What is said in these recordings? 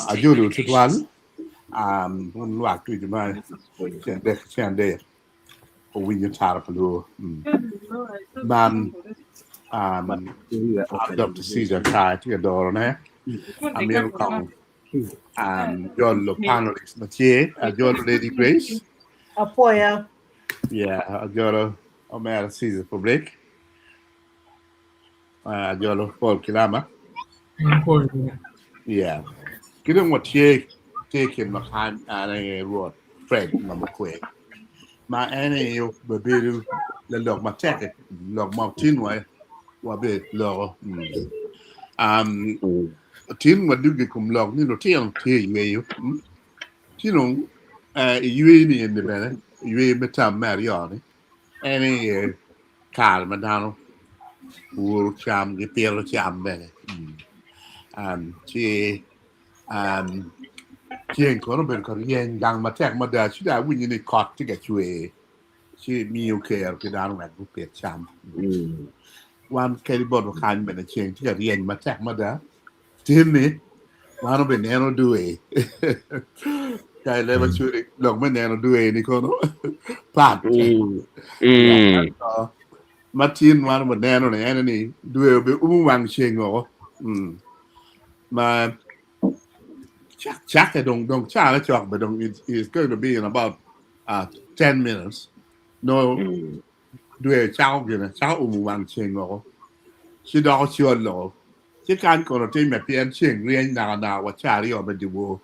Ajoli tutwal wun lwak ducu ma ceng adek owinyo tara pa luo man Dr. Caesar Kai tye ka dorone amito kong jolo panelist ma tye ajolo Lady Grace Apoya. Yeah, ajolo Omera Caesar Public Ajolo Paul Kilama. Yeah. Ki dong watye tye i kin ma kany an aye Rwot Fred Mamokwe ma en aye obedo lalok matek lok ma tin wa wabe loko. Um, tin wadug i kom lok ni lutino tye i yweyo. Mm. Ci dong eh, i yweyo ni eni bene, yweyo me tam me aryo ni, en aye kare ma dano puro cam gipito cam bene ci ceng kono obedo ka ryeny gang matek mada ci dong awinyo ni kot tye ka cwer ci miyo kero ki dano wek gupit cam wan kadi botwa kany bene ceng tye ka ryeny matek mada Tin-ni, wan obineno dwe. Ka ileba cwiri, lok me neno dwe-ni kono pat. Ento, ma tin wan obineno-ni en ni dwe obiumo wang ceng woko. Mm. Ma cak cakke dong dong caa cok be dong it is going to be in about uh, 10 minutes. No dwe cako gine, cako umo wang ceng woko. Ci doko col woko. Ci kany kono timme pien ceng ryeny nakanaka wa ca aryo me dyewor.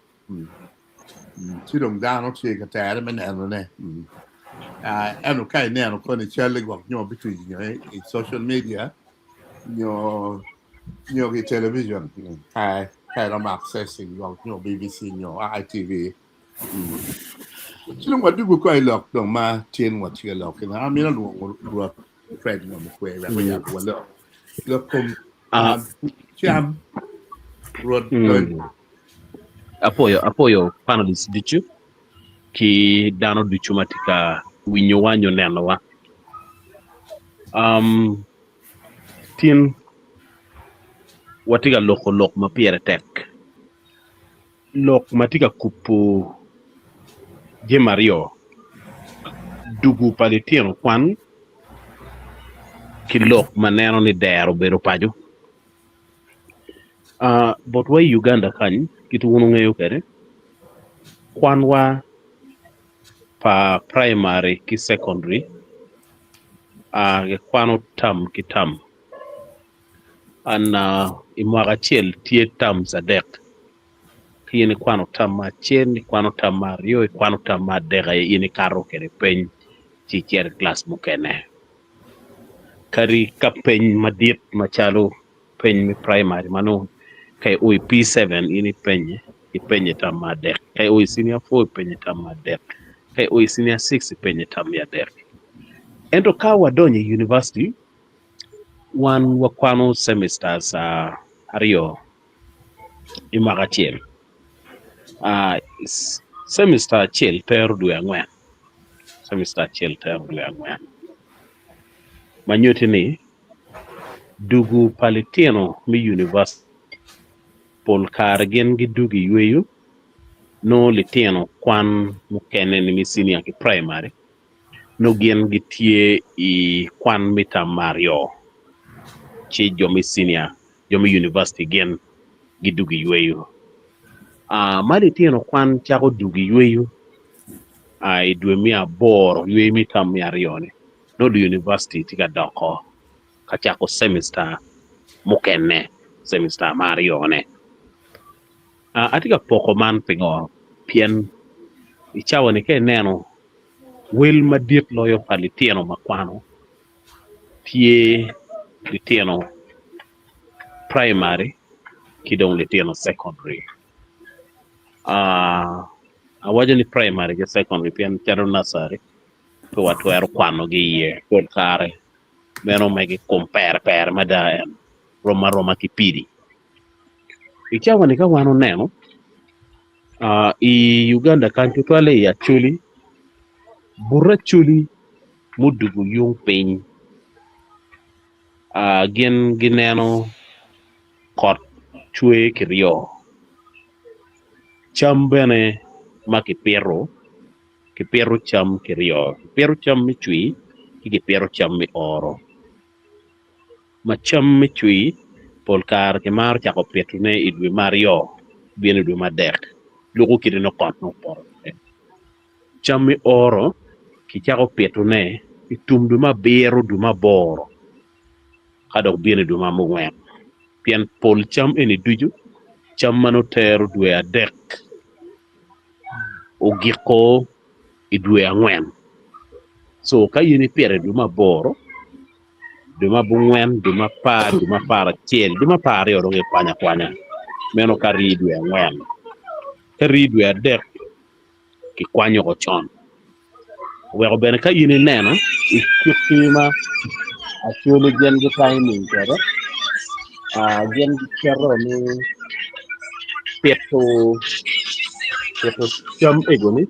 Ci dong dano tye ka tere me nenone. Ento ka ineno koni cal-li gwok nyo bituco nyo i social media nyo nyo ki television ka iromo accessing gwok nyo BBC nyo ITV. Ci dong wadwogo kong i lok dong ma tin watye ka lok kine. Amito lwongo Rwot Fred ngo mukwe wek oyab wa lok. Lok kom cam Rwot dony. Apoyo apoyo panelists ducu ki dano ducu ma tye ka winyowa nyo nenowa. Um, tin watye ka loko lok ma pire tek. Lok ma tye ka kubo jami aryo, dugu pa litino kwan ki lok ma neno ni dero obedo paco. Botwa i Uganda kany kit wun wungeyo kwede kwanwa pa praimari ki cekondari kikwano tam ki tam. I mwaka acel tye terms adek ka in ikwano term me acel, ikwano term me aryo, ikwano term me adek aye in ikato kwede peny ci icito i kilac mukene kadi ka peny madit macalo peny me praimari ma nongo ka io i P7 in ipenye, ipenye i term me adek ka io i cinia 4 ipenye i term me adek ka io i cinia 6 ipenye i term me adek ento ka wadonyo i univaciti Wan wakwano semesters aryo i mwaka acel. Semester acel tero dwe angwen, semester acel tero dwe angwen ma nyutti ni dugu pa litino me univaciti pol kare gin gidugo i yweyo nongo litino kwan mukene ni me cinia ki praimari nongo gin gitye i kwan me tam me aryo, ci jo me cinia, jo me univaciti gin gidwogo i yweyo. Ma litino kwan cako dwogo i yweyo i dwe me aboro, yweyo me tam me aryo-ni, nongo dong univaciti tye ka doko ka cako cemista mukene, cemista me aryone. Atye ka poko man pingo? Pien i cawa-ni ka ineno Wel madit loyo pa litino ma kwano tye litino praimari ki dong litino cekondari. Awaco ni praimari ki cekondari pien calo nacari pe watwero kwanogi iye pol kare meno mege kom pere pere mada en rom aroma ki pidi. I cawa-ni ka wan oneno I Uganda kany tutwalle i Acholi, but Acholi mudwogo yung piny. Ah, gin gineno kot cwer kiryo, cam bene ma kipito, kipito cam kiryo, kipito cam me cwir ki kipito cam me oro. Ma cam me cwir pol kare kimaro cako pitone i dwe me aryo bino i dwe me adek luko kite nongo kot nongo opoto kwede. Cam me oro kicako pitone i tum dwe me abiro dwe me aboro ka dok bino i dwe me abongwen pien pol cam eni ducu cam ma nongo tero dwe adek ogiko i dwe angwen co ka in ipito i dwe me aboro dwe me abongwen dwe me apar dwe me aparacel dwe me apararyo dong ikwanyo akwanya meno ka rii dwe angwen ka rii dwe adek kikwanyo woko con oweko bene ka in ineno i kit ma Acholi gin gitiming kwede gin giketo ni pito pito cam egoni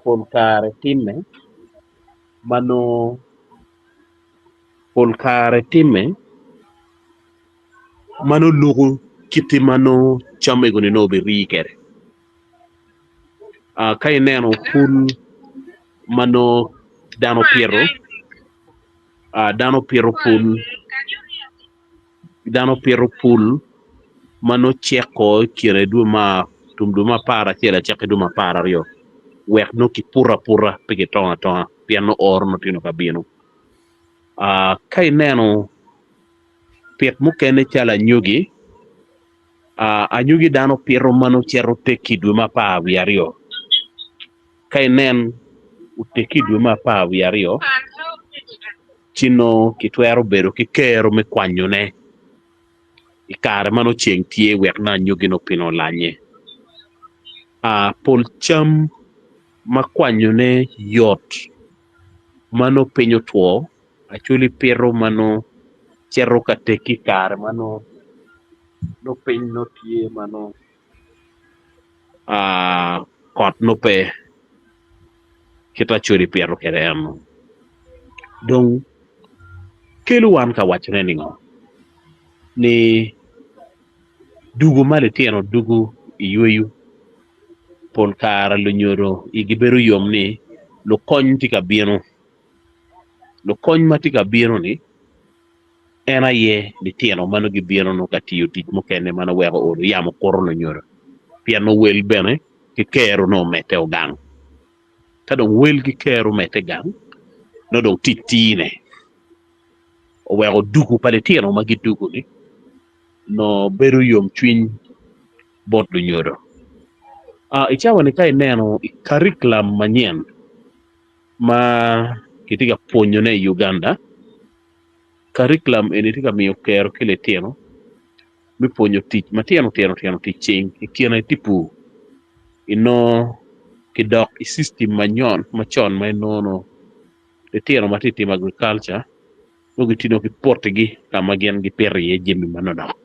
pol kare timme ma nongo pol kare timme ma nongo luko kiti ma nongo cam egoni nongo obirii kwede. Ka ineno pul ma nongo dano opito, dano opito pul, dano opito pul ma nongo ceko i kine dwe me tum dwe me aparacel acakki dwe me apararyo wek nongo kiputo aputa pe kitongo atonga pien nongo oro nongo tye ka bino. Ka ineno pit mukene calo anyogi, Anyogi dano pito ma nongo cito oteggi i dwe me apar wiye aryo. Ka inen oteggi i dwe me apar wiye aryo, ci nongo kitwero bedo ki kero me kwanyone i kare ma nongo ceng tye wek nongo anyogi-ni opino olanye. Pol cam ma kwanyone yot ma nongo piny otwo Acholi pito ma nongo cito ka tegi i kare ma nongo piny nongo tye ma nongo kot nongo pe kit Acholi pito kwede eno dong kelo wan ka wacone ningo ni dugo ma litino dugo i yweyo pol kare lunyodo igi bedo yom ni lukony tye ka bino. Lukony ma tye ka bino-ni en aye litino ma nongo gibino nongo ka tiyo tic mukene ma nongo weko olo yamo kuto lunyodo pien nongo wel bene ki kero nongo omedde ogang ka dong wel ki kero omedde gang nongo dong tic tine oweko dugu pa litino ma gidugu-ni nongo bedo yomcwiny bot lunyodo. I cawa-ni ka ineno i karikulam manyen ma kitye ka pwonyone i Uganda, karikulam eni tye ka miyo kero ki litino me pwonyo tic matino tino tino tic cing i kine tye pur inongo kidok i cictim macon ma inongo nongo litino ma tye ka timo agrikalca nongo gitye ki potigi ka ma gin gipito iye jami manonok.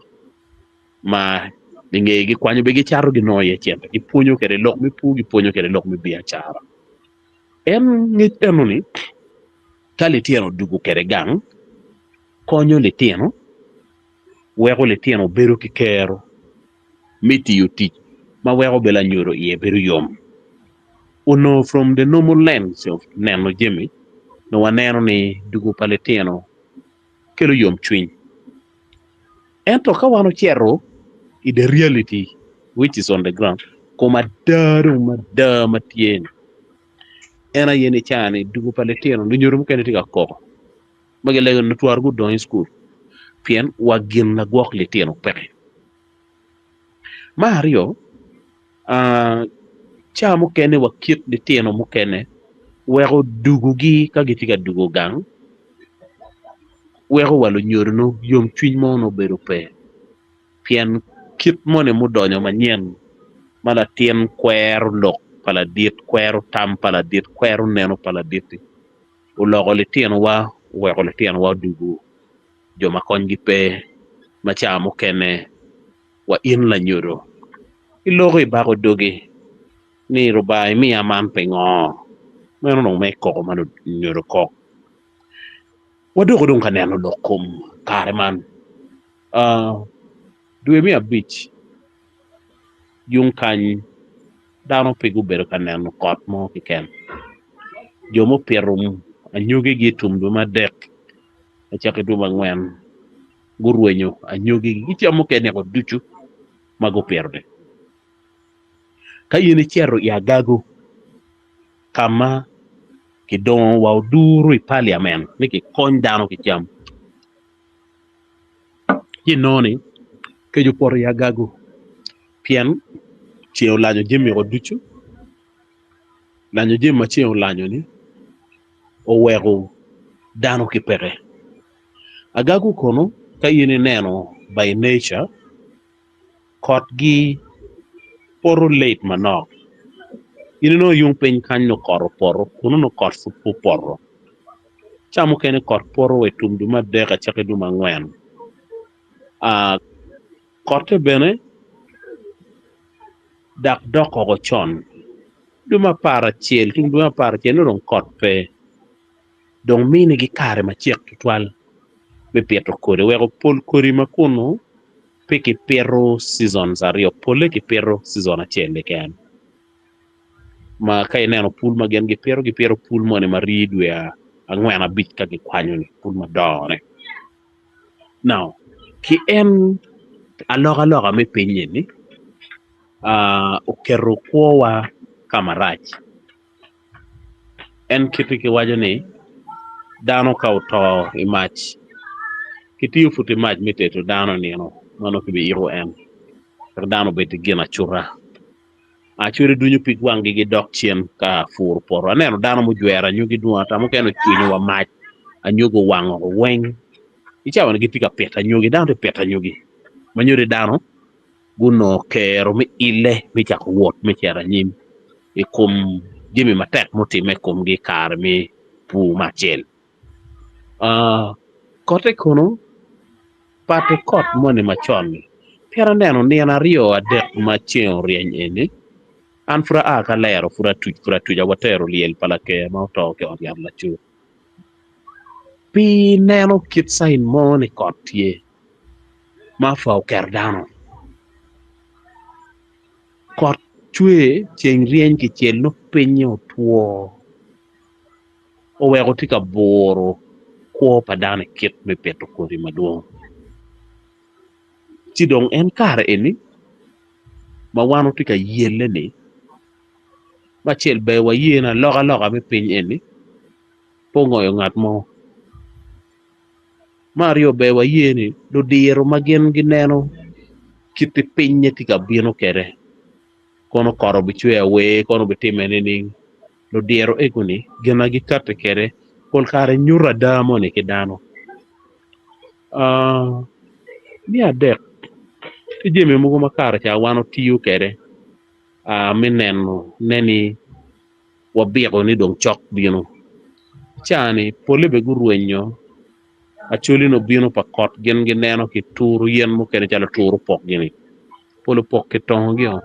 Ma i ngeye gikwanyo bene gicato ginongo iye cente, gipwonyo kwede lok me pur, gipwonyo kwede lok me biacara. En ngec enoni ka litino odwogo kwede gang, konyo litino weko litino bedo ki kero me tiyo tic ma weko bene lanyodo iye bedo yom. Onongo from the normal lens of neno jami, nongo waneno ni dwogo pa litino kelo yomcwiny. Ento ka wan ocito i the reality which is on the ground, kom ada dong mada ma tye ni en aye ni ca ni dugo pa litino lunyodo mukene tye ka koko ma gilego ni twaro gudong i cukul pien wa gin lagwok litino peke. Me aryo ca mukene wa kit litino mukene weko dugogi ka gitye ka dugo gang weko wa lunyodo nongo yomcwiny mo nongo bedo pe pien kit moni mudonyo manyen ma latin kwero lok pa ladit kwero tam pa ladit kwero neno pa ladit-ti oloko litinowa oweko litinowa odugo jo ma konygi pe ma ca mukene wa in lanyodo iloko ibako dogi ni Rubanga imiya man pingo? Meno dong me koko ma lunyodo kok. Wadoko dong ka neno lok kom kare man. Dwe me abic yung kany dano pe gubedo ka neno kot mo keken. Jo mupito anyogigi i tum dwe me adek me cako i dwe me angwen gurwenyo anyogigi ki cam mukene ducu ma gupito-ni. Ka in icito i agago ka ma kidongo wa oduru i paliamen ni kikony dano ki cam, ci inongo ni kec opoto i agago pien ceng olanyo jami-o ducu, lanyo jami ma ceng olanyo-ni oweko dano ki peke. Agago kono ka in ineno by nature kotgi poto late manok in inongo yung piny kany nongo kot opoto kunu nongo kot pud pe opoto ca mukene kot poto wa i tum dwe me adek acaki dwe me angwen kotte bene dok dok oko con dwe me aparacel tum dwe me aparacel nongo dong kot pe. Dong minigi kare macek tutwal me pito kodi weko pol kodi ma kunu pe kipito seasons aryo polle kipito season acel keken ma ka ineno pul ma gin gipito gipito pul moni ma rii dwe angwen abic ka gikwanyo-ni pul madongo-ni. Now ki en alokaloka me piny eni oketo kwowa ka marac. En kiti kiwaco ni dano ka oto i mac kitiyo pud ki mac me tedo dano i nino ma nongo kibiyiko en wek dano obed ki gin acuta acwali dunyo pig wanggi gidok cen ka puro poto aneno dano mujwero anyogi dwong ata mukene ocwinyo wa mac anyogi owango weng i cawa ni gitye ka pito anyogi dano tye ka pito anyogi ma nyuto ni dano gunongo kero me ille me cako wot me cito anyim i kom jami matek mutimme i komgi i kare me pur me acel. Kotte kono pat ki kot moni macon-ni pien aneno nino aryo adek ma ceng oryeny eni an pud aa ka lero pud atuc pud atuca watero lyel pa laker ma oto ki i ot yat laco pi neno kit cain mo ni kot tye. Ma pwa oketo dano kot cwer ceng ryeny kicel nongo pinye otwo oweko tye ka buro kwo pa dano i kit me pito kodi madwong ci dong en kare eni ma wan watye ka yelle-ni me acel ber waye ni alokaloka me piny eni pe ongoyo ngat mo. Me aryo ber waye ni ludiro ma gin gineno kit pinye tye ka bino kwede kono kot obicwer awer kono obitimme nining ludiro ego-ni gin ma gikati kwede pol kare nyuto ada moni ki dano me adek tye jami mogo ma kare ca wan otiyo kwede me neno ne ni wabiko ni dong cok bino. Ca-ni polle bene gurwenyo acholi ni obino pa kot gin gineno ki turu yen mukene calo turu opok gini pol opok kitongo-gio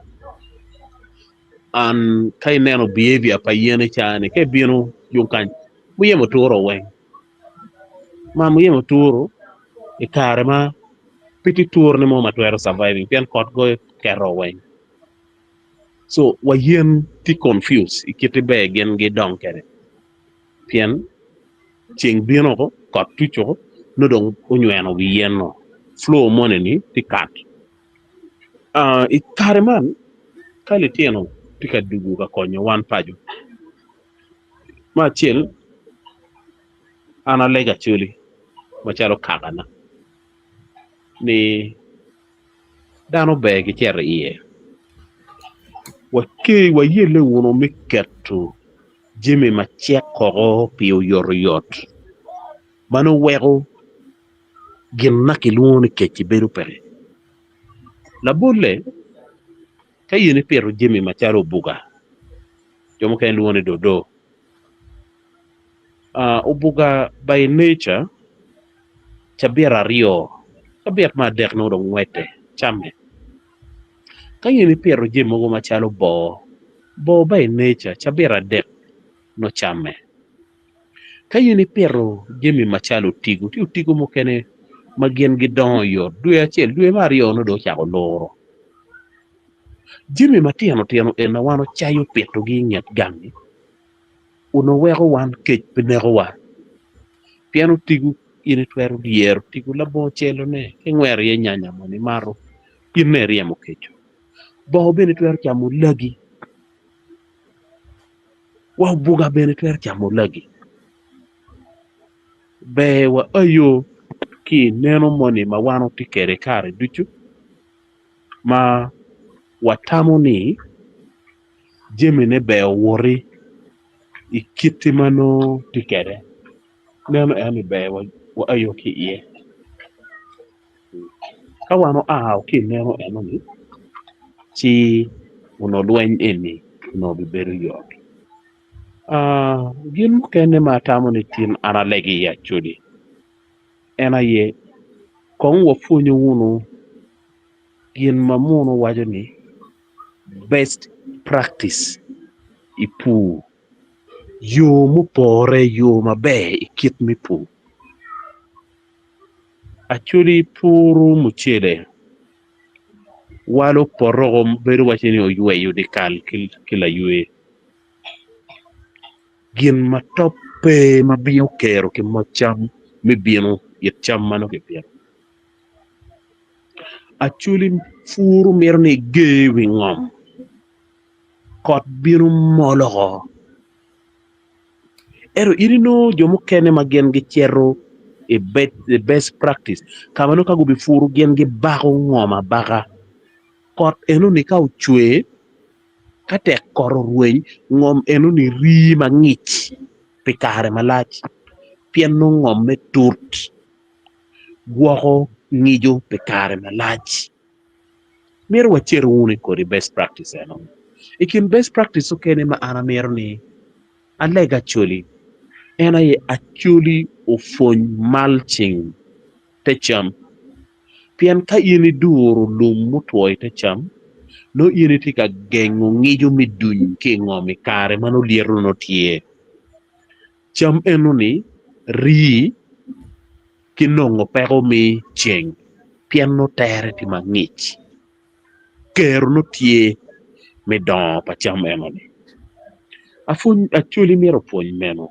and ka ineno behavior pa yen i ca-ni ka ibino yung kany muyeme oturo weng ma muyeme oturo i kare ma pe tye turone mo ma twero surviving pien kot goyo keto weng. So wa yen tye confuse i kite ber gin gidong kwede pien ceng bino oko kot tuc oko nongo dong onyweno wi yen no flow moni ni tye cut. I kare man ka litino tye ka dugo ka konyo wan paco me acel an alego acholi macalo kakana ni Dano ber gicito iye, wayelle wunu me keto jami ma cek koko pi oyotoyot ma nongo weko gin ma kilwongo ni kec-ci bedo peke. Labolle, ka in ipito jami macalo obuga jo mukene lwongo ni dodo, obuga by nature cabit aryo, cabit me adek nongo dong ngwete camme. Ka in ipito jami mogo macalo boo, boo by nature cabit adek nongo camme. Ka in ipito jami macalo otigo, tye otigo mukene ma gin gidongo oyot, dwe acel dwe me aryo nongo dong ocako luro. Jami matino tino eni ma wan wacayo pitogi i nget gang-ngi onongo weko wan kec pe nekowa pien otigo in itwero dyero otigo labongo celone ki ingwero iye nyanya moni imato in nongo iryemo keco bongo bene itwero camo lagi wa obuga bene twero camo lagi ber wa ayo ki ineno moni ma wan watye kwede kare ducu ma watamo ni jamine ber owoti i kiti ma nongo tye kwede meno en ni ber wa ayo ki iye ka wan oa ki i neno enoni ci onongo lweny eni onongo bibedo yot gin mukene ma atamo ni tin an alego iye Acholi en aye kong wapwonyo wunu gin ma munu waco ni best practice i pur yo mupore yo maber i kit me pur. Acholi puro mucele walo poto bedo waci ni oyweyo dyekal ki laywe gin ma top pe ma miyo kero ki moc cam me bino it cam ma nongo kipito. Acholi puro mito ni eger wi ngom kot bino molo oko ento in inongo jo mukene ma gin gicito i best practice ka ma nongo ka gubipuro gin gibako ngom abaka kot enoni ka ocwe ka tek kot orweny ngom enoni rii mangic pi kare malac pien nongo ngomme tut. Gwoko ngico pi kare malac. Myero wacer wunu i kodi best practice eno. I kin best practice okene ma an amito ni aleg Acholi en aye Acholi opwony mulching te cam pien ka in iduro lum mutwo i te cam nongo in itye ka gengo ngico me duny ki i ngom i kare ma nongo lyeto nongo tye. Cam enoni rii ki nongo peko me ceng pien nongo tere tye mangic kero nongo tye me dongo pa cam enoni acholi myero opwony meno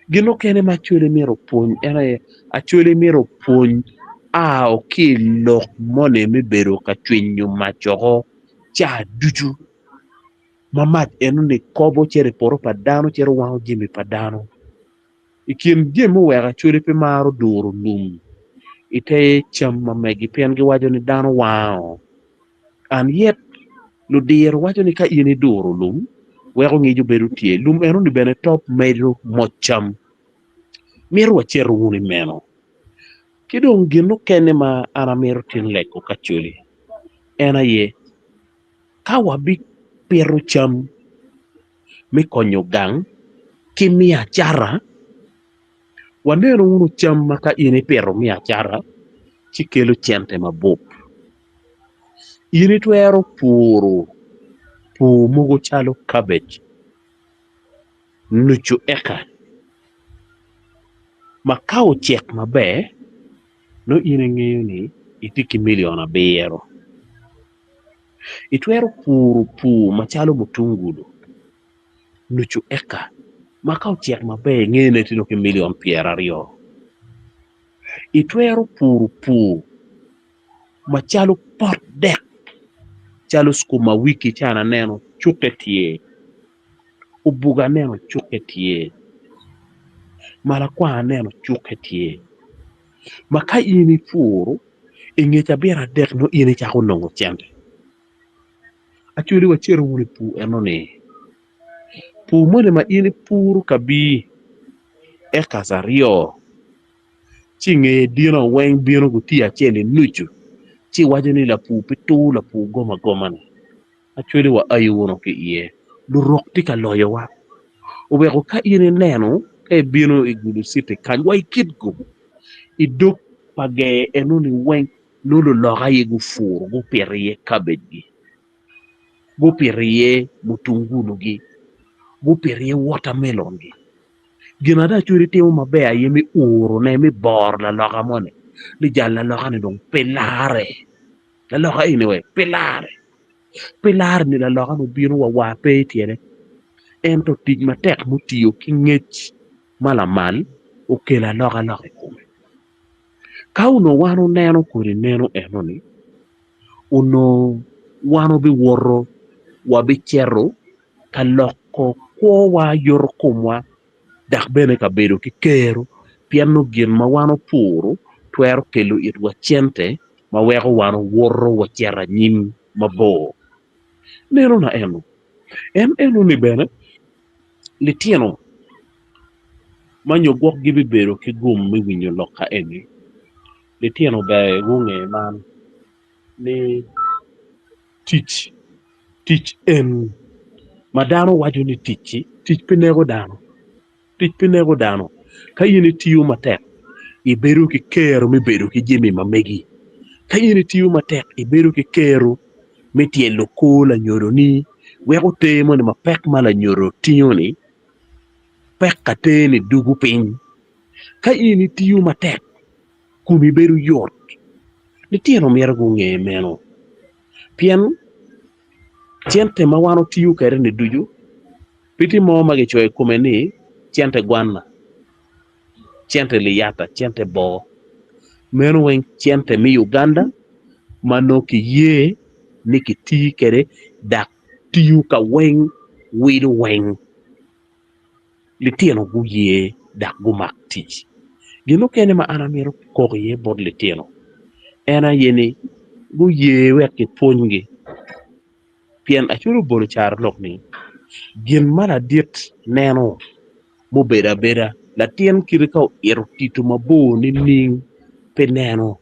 gin mukene ma acholi myero opwony en aye acholi myero opwony ao ki i lok moni me bedo ka cwinyo mac oko ca ducu. Ma mac enoni kobo cito i poto pa dano cito wango jami pa dano. I kin jami muweko Acholi pe maro duro lum i te cam ma megi pien giwaco ni dano wango and yet ludiro waco ni ka in iduro lum weko ngico bedo tye lum enoni bene top medo moc cam. Mito wacito wunu i meno. Ki dong gin mukene ma an amito tin lego ki Acholi en aye Ka wabipito cam me konyo gang ki me acata, waneno wunu cam ma ka in ipito me acata ci kelo cente mabup. In itwero puro pur mogo calo kabej, nucu eka ma ka ocek maber nongo in ingeyo ni itye ki milion abiro. Itwero puro pur macalo mutungulu nucu eka ma ka ocek maber ingene tye dong ki milion pyeraryo. Itwero puro pur macalo pot dek calo cukuma wiki ca aneno cukke tye, obuga aneno cukke tye, malakwang aneno cukke tye ma ka in ipuro I nge cabit adek nongo in icako nongo cente. Actually wacito wunu i pur eno-ni, pur moni ma in ipuro kabir acres aryo ci i ngeye dino weng bino gutiyo acel i nucu ci iwaco ni lapur pe tur lapur gom agoma-ni. Actually wa ayo wunu ki iye lurok tye ka loyowa oweko ka in ineno ka ibino i Gulu city kany wa i Kitgum i dog pa ger enoni weng nongo luloka aye gupuro gupito iye kabejgi, gupito iye mutungulugi, gupito iye watermelongi. Gin ada Acholi timo maber aye me urone, me boro laloka moni ni jal laloka-ni dong pe larre. Laloka eni wee pe larre. Pe larre ni laloka-ni obino wa war pe i tyene. Ento tic matek mutiyo ki ngec ma lamal okelo alokaloka i kome. Ka onongo wan oneno kodi neno enoni, onongo wan obiwoto wabicito ka loko kwowa yoto komwa dok bene ka bedo ki kero pien nongo gin ma wan opuro twero kelo itwa cente ma weko wan owoto wacito anyim mabor. Meno na eno, en enoni bene litino ma nyo gwok gibibedo ki gum me winyo lok ka eni, litino ber gunge man ni tic tic en ma dano waco ni tic-ci, tic pe neko dano, tic pe neko dano. Ka in itiyo matek ibedo ki kero me bedo ki jami ma megi, ka in itiyo matek ibedo ki kero me tyelo kor lanyodoni weko ter moni mapek ma lanyodo tingo-ni pek ka ter-ni dugo piny. Ka in itiyo matek komi bedo yot, litino myero gunge meno. Pien cente ma wan otiyo kwede-ni ducu pe tye mo ma kicoyo i kome ni cente gwanna, cente liyata, cente boo. Meno weng cente me Uganda ma nongo kiye ni kiti kwede dok tiyo ka weng wilo weng. Litino guye dok gumak tic. Gin mukene ma an amito kok iye bot litino en aye ni guye wek kipwonygi pien Acholi obolo carolok ni gin ma ladit neno mubedo abeda latin kite ka oito tito mabor nining pe neno.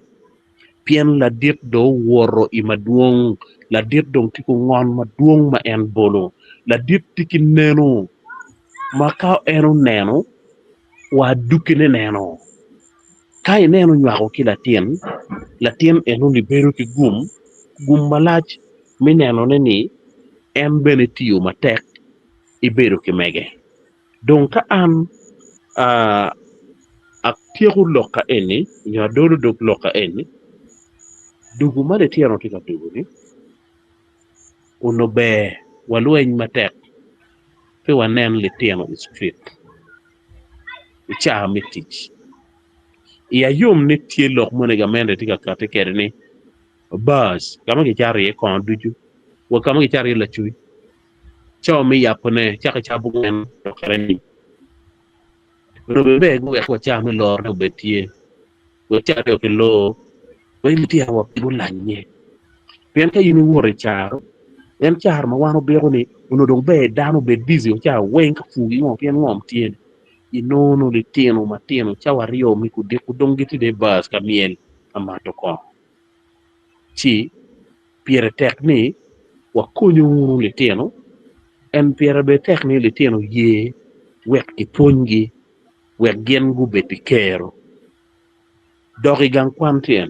Pien ladit dong owoto i madwong, ladit dong tye ki ongon madwong ma en bolo, ladit tye ki neno ma ka en oneno wa adukkine neno. Ka ineno nywako ki latin, latin enoni bedo ki gum, gum malac me nenone ni en bene tiyo matek ibedo ki mege. Dong ka an atyeko lok ka eni nyo adolo dog lok ka eni, dugu ma litino tye ka dugu-ni onongo ber walweny matek pe wanen litino i citrit i caa me tic. Iya yom ni tye lok moni gamente tye ka kati kwede ni bars ka ma kicato iye kongo ducu wa ka ma kicato iye lacuc Cawa me yabone cako i cabungwen dok kede anyim. Onongo bene ber guwek wa cawa me lorone obed tye, wek ca aryo ki lor, wek litino wa pe gulanye. Pien ka in iwoto i caro, en caro ma wan obiko ni onongo dong ber dano obed bici wa cawa weng ka pur ki ngo pien ngom tye ni, inongo nongo litino matino cawa aryo me kudiko dong gitye dong i bac ka myel ka mato kongo. Ci Pire tek ni wakonyu wunu litino, en pire bene tek ni litino ye wek kipwonygi wek gin gubed ki kero. Dok i gang kwan tyen,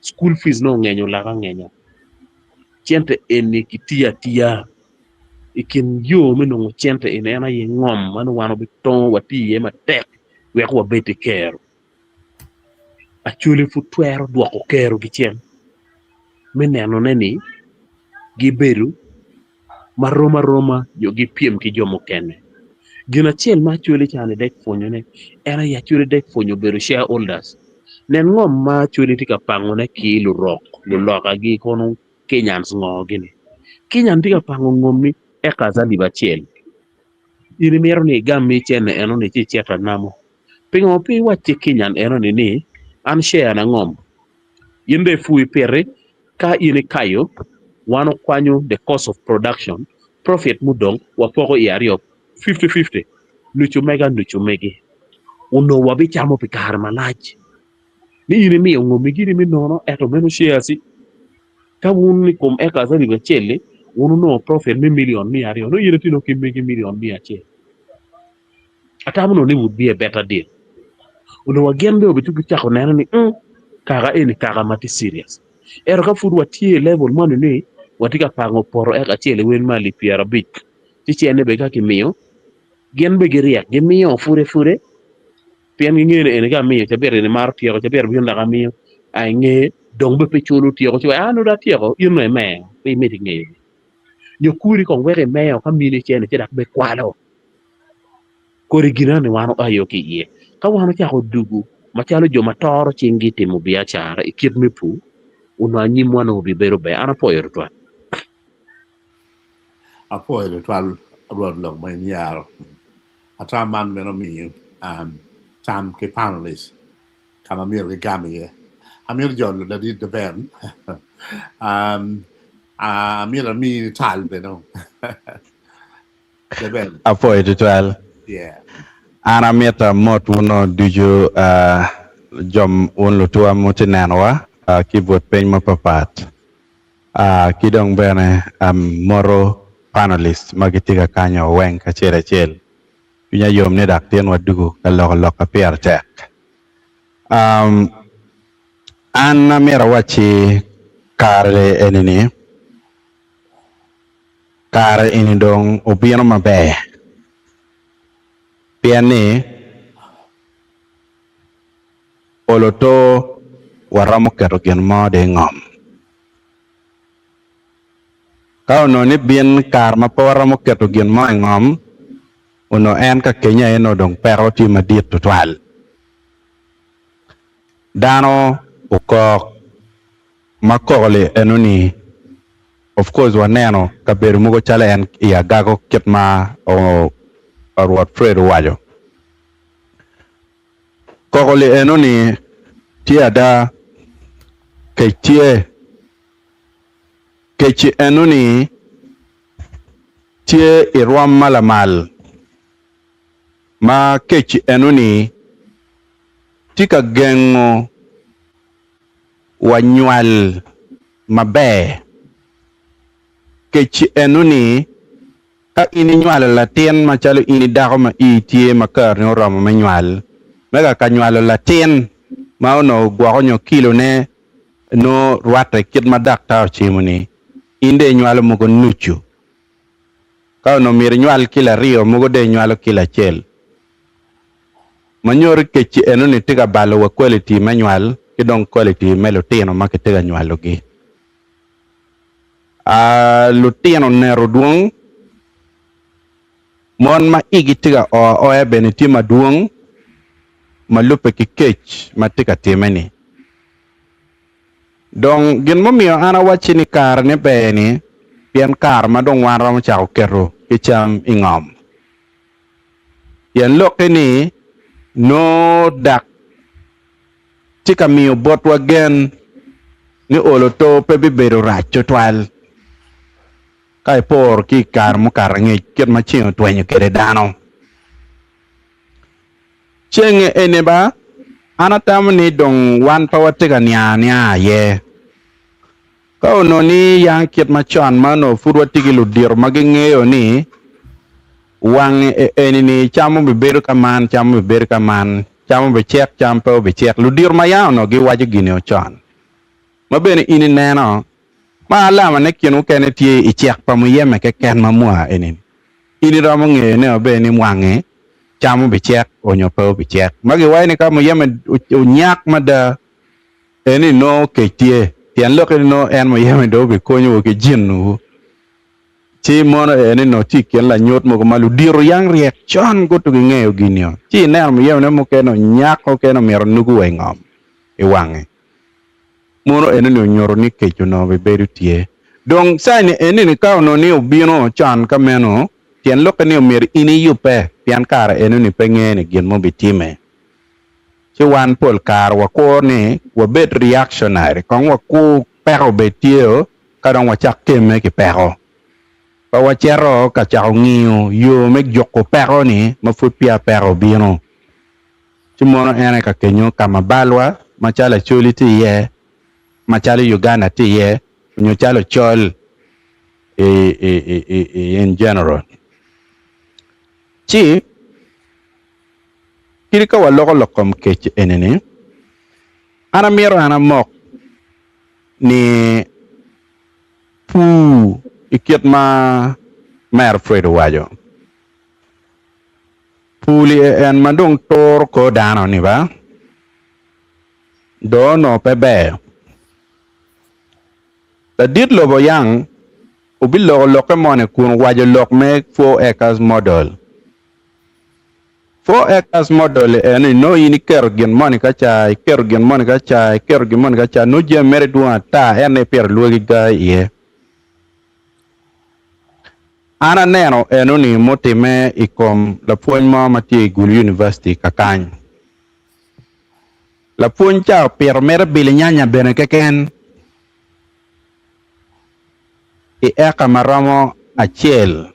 cukul fic nongo ongenyo lak angenya, cente eni kitiyo atiya. I kin yo me nongo cente eni en aye ngom ma nongo wan wabitongo watiyo iye matek wek wabed ki kero. Acholi pud twero dwoko kerogi cen me nenone ni gibedo marom aroma nyo gipyem ki jo mukene. Gin acel ma Acholi cani dek pwonyone en aye Acholi dek pwonyo bedo shareholders. Nen ngom ma Acholi tye ka pangone ki lurok lulokagi kono Kenyans ngo gini? Kenyan tye ka pango ngommi acres alip acel in imito ni igam mi cene enoni ci icit anamo. Pingo pe iwac ki Kenyan enoni ni, 'An share-na ngom, in dong ipur ipiti, ka in ikayo, wan okwanyo the cost of production, profit mudong wapoko i aryo, fifty-fifty, nucu mega nucu megi. Onongo wabicamo pi kare malac. Ni in imiyo ngommi giri me nono, ento meno shares-ci. Ka wun i kom acres alip acel-li, wun wunongo profit me million miya aryo, nongo in itye ki megi million miya acel. Atamo nongo ni would be a better deal. Onongo wa gin bene obitugi cako neno ni mm, kaka eni kaka ma tye serious. Ento ka pud watye i level moni ni watye ka pango poto eka acel i wel me alip pyerabic, ci cene bene ka kimiyo. Gin bene giryek, gimiyo pud pud pien gingeyo ni eni ka amiyo cabit eni maro tyeko, cabit bino dok amiyo, a inge dong bene pe culo tyeko ci waco a nongo dong atyeko in nongo imer pe imito ingeyo nyo kodi kong wek imer ka mini cene ci dok bene kwalo. Kodi gin eni wan oayo ki iye. Ka wan ocako dugu macalo jo ma toro cinggi i timo biacara i kit me pur, onongo anyimwa nongo obibedo ber. An apwoyo tutwal. Apwoyo tutwal Rwot lok ma in iyaro. Ata man meno omiyo tam ki panelist ka ma myero gigam iye. Amito jolo ladit Ben. Amito amini tal bene. Apwoyo tutwal. An amito amot wun ducu jo wun lutuwa ma wutye nenowa ki i but piny mapapat ki dong bene amoto panelist ma gitye ka kanyo weng kacel acel. Cwinya yom ni dok tin wadugo ka loko lok ma pire tek. An amito awacci kare eni-ni Kare eni dong obino maber, pien ni olo to waromo keto gin mo dong i ngom. Ka onongo ni bin kare ma pe waromo keto gin mo i ngom, onongo en ka kenyo aye nongo dong peko tye madit tutwal. Dano okok ma koko-li enoni. Of course waneno kabedo mogo calo en i Agago kit ma Rwot Fred owaco. Koko li eno ni tye ada kec tye. Kec eno ni tye i rwom ma lamal ma kec eno ni tye ka gengo wa nywal maber. Kec eno ni, ka in inywalo latin macalo in i dako ma ii tye ma kareni oromo me nywal, me ka ka nywalo latin ma onongo gwoko nyo kilone nongo rwatte kit ma daktar ocimo-ni, in dong inywalo mogo nucu. Ka onongo myero inywal kilo aryo, mogo dong inywalo kilo acel. Ma nyuto kec-ci enoni tye ka balo wa quality me nywal ki dong quality me lutino ma kitye ka nywalogi. Lutino neto dwong, mon ma igi tye ka o aoya bene tye madwong ma lubbe ki kec ma tye ka timme-ni. Dong gin mumiyo an awacci ni karene ber-ni pien kare ma dong wan romo cako keto ki cam i ngom. Pien lokke ni nongo dak tye ka miyo botwa gen ni olo to pe bibedo rac tutwal ka iporo ki i kare mukato angec kit ma ceng otwenyo kwede dano. Cenge eni ba, an atamo ni dong wan pe watye ka niang anianga aye. Ka onongo ni yang kit macon ma onongo pud watye ki ludito ma gingeyo ni wange eni-ni cam obibedo ka man, cam obibedo ka man, cam obicek, cam pe obicek, ludito ma yang onongo giwaco gin-ni con, ma bene in ineno, ma alamane kin mukene tye i cek pa muyeme keken ma mua eni-ni, in iromo ngeyone maber ni wange cam obicek onyo pe obicek. Ma giwaco ni ka muyeme onyak mada, Eni nongo kec tye, pien lokke ni nongo en muyeme dong obikonyowu ki jinowu. Ci mono eni nongo tye i kin lanyut mogo ma ludito yang ryek con guto gingeyo gin-nio. Ci ineno muyemene mukene onyak mukene omito nugu wa i ngom i wange. Mono eni-ni onyuto ni kec onongo bibedo tye. Dong caini eni-ni ka onongo ni obino con ka meno, tyen lokke ni omyero in iyubbe pien kare eno-ni pe ngene gin mubitime. Ci wan pol kare wakur ni wabed reactionary, kong wakur peko obed tye ka dong wacak kemme ki peko. Pe wacito ka cako ngiyo yo me juko peko-ni ma pud peya peko obino. Ci mono en aye ka kenyo ka ma balwa macalo Acholi tye iye, macalo Uganda tye iye, nyo calo Ocol in general. Ci. Kadi ka waloko lok kom kec eni-ni, an amito an amok ni pur i kit ma Mer Fred owaco. Pul i en ma dong turo kor dano ni ba dong onongo pe ber. Ladit lobo yang obiloko lokke moni kun waco lok me 4 acres model. 4 acres model eni nongo in iketo gin moni ka ca, iketo gin moni ka ca, iketo gin moni ka ca, nongo jami mere dwong ata ento ipito lwagi gaa iye. An aneno enoni mutimme i kom lapwony mo ma tye i Gulu University kakany. Lapwony ca opito mere bilinyanya bene keken i eka ma romo acel.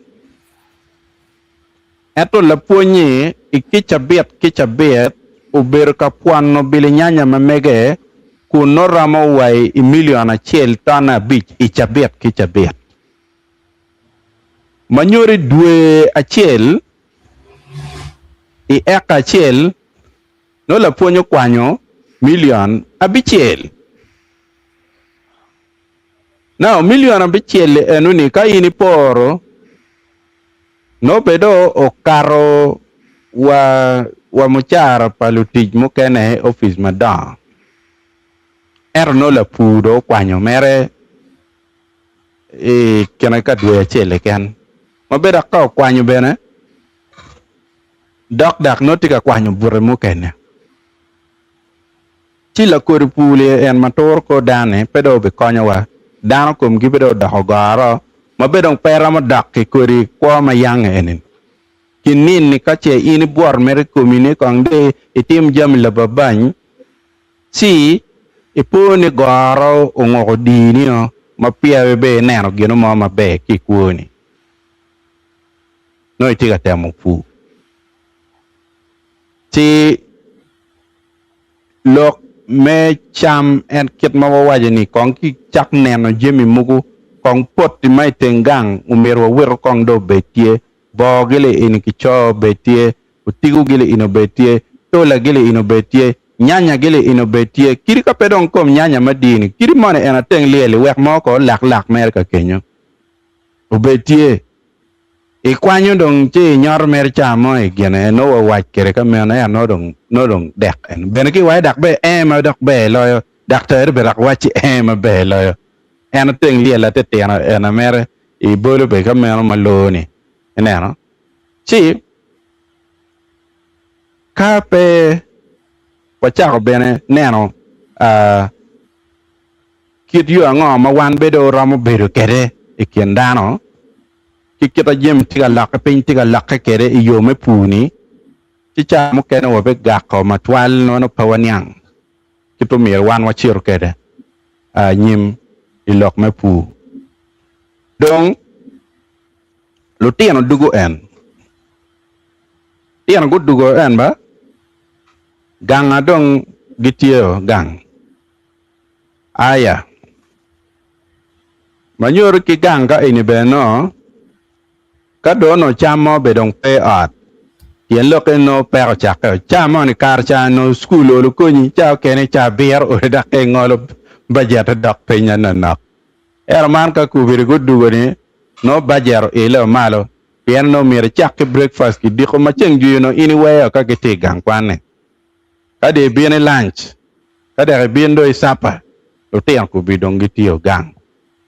Ento lapwony-nyi i ki cabit ki cabit obedo ka pwono bilinyanya ma mege kun nongo romo wa i milion acel tonne abic i cabit ki cabit. Ma nyuto dwe acel i eka acel nongo lapwony okwanyo milion abicel. Now milion abicel-li enoni ka in iporo nongo bed dong okato wa wa mucara pa lutic mukene i opic madongo ento nongo lapur dong okwanyo mere i kine ka dwe acel keken ma bene dok ka okwanyo bene dok dok nongo tye ka kwanyo bute mukene ci lakodi pur en ma turo kor dano-ni pe dong obikonyowa dano komgi pe dong odoko goro ma bene dong pe romo dok i kodi kwo ma yange eni ki nini ka ce in ibwot mere komi ni kong dong itim jami lababany Ci ipo ni goro onguko dini-o ma peya ibed ineno gino mo maber ki i kwoni, nongo itye ka temo pur. Ci lok me cam en kit ma wawaco ni kong kicak neno jami mogo, kong poti ma i teng gang omyero waweko kong dong obed tye, boo gili eni kicoo obed tye, otigo gili eni obed tye, tola gili eni obed tye, nyanya gili eni obed tye, kadi ka pe dong kom nyanya madini, kadi moni en ateng lyel-li wek mo ko olak lak mere ka kenyo obed tye. Ikwanyo dong ci inyoto mere ca mo i gine en nongo wawac kwede ka meno en nongo dong nongo dong dek en bene ki iwaco dok ber ee ma dok ber loyo daktar bene dok wacci ee maber loyo en ateng lyel atitino ena mere ibolo bene ka meno ma loo-ni ineno ci Ka pe wacako bene neno kit yo ango ma wan bedo romo bedo kwede i kin dano, ki kit ma jami tye ka lokke, piny tye ka lokke kwede i yo me pur-ni, ci cawa mukene wabigako matwal nongo pe waniang kit omyero wan wacito kwede anyim i lok me pur. Dong lutino dugo en. Tino gudugo en ba ganga dong gitye gang aya ma nyuto ki gang ka eni bene nongo ka dong onongo cam mo bene dong pe i ot pien lokke nongo peko ocakke o ca moni kare ca nongo cukul olo konyi ca okene ca abiro olo dok ka ingolo bajette dok piny manonok ento man ka kubedi gudugo ni nongo bajet oile malo Pien onongo myero icak ki brekfast ki diko ma ceng jwiyo onongo in iweyo ka gitye i gang kwan-ni. Ka dong ibino i lanc, ka dok ibin dong i capa, lutino kobi dong gitye gang.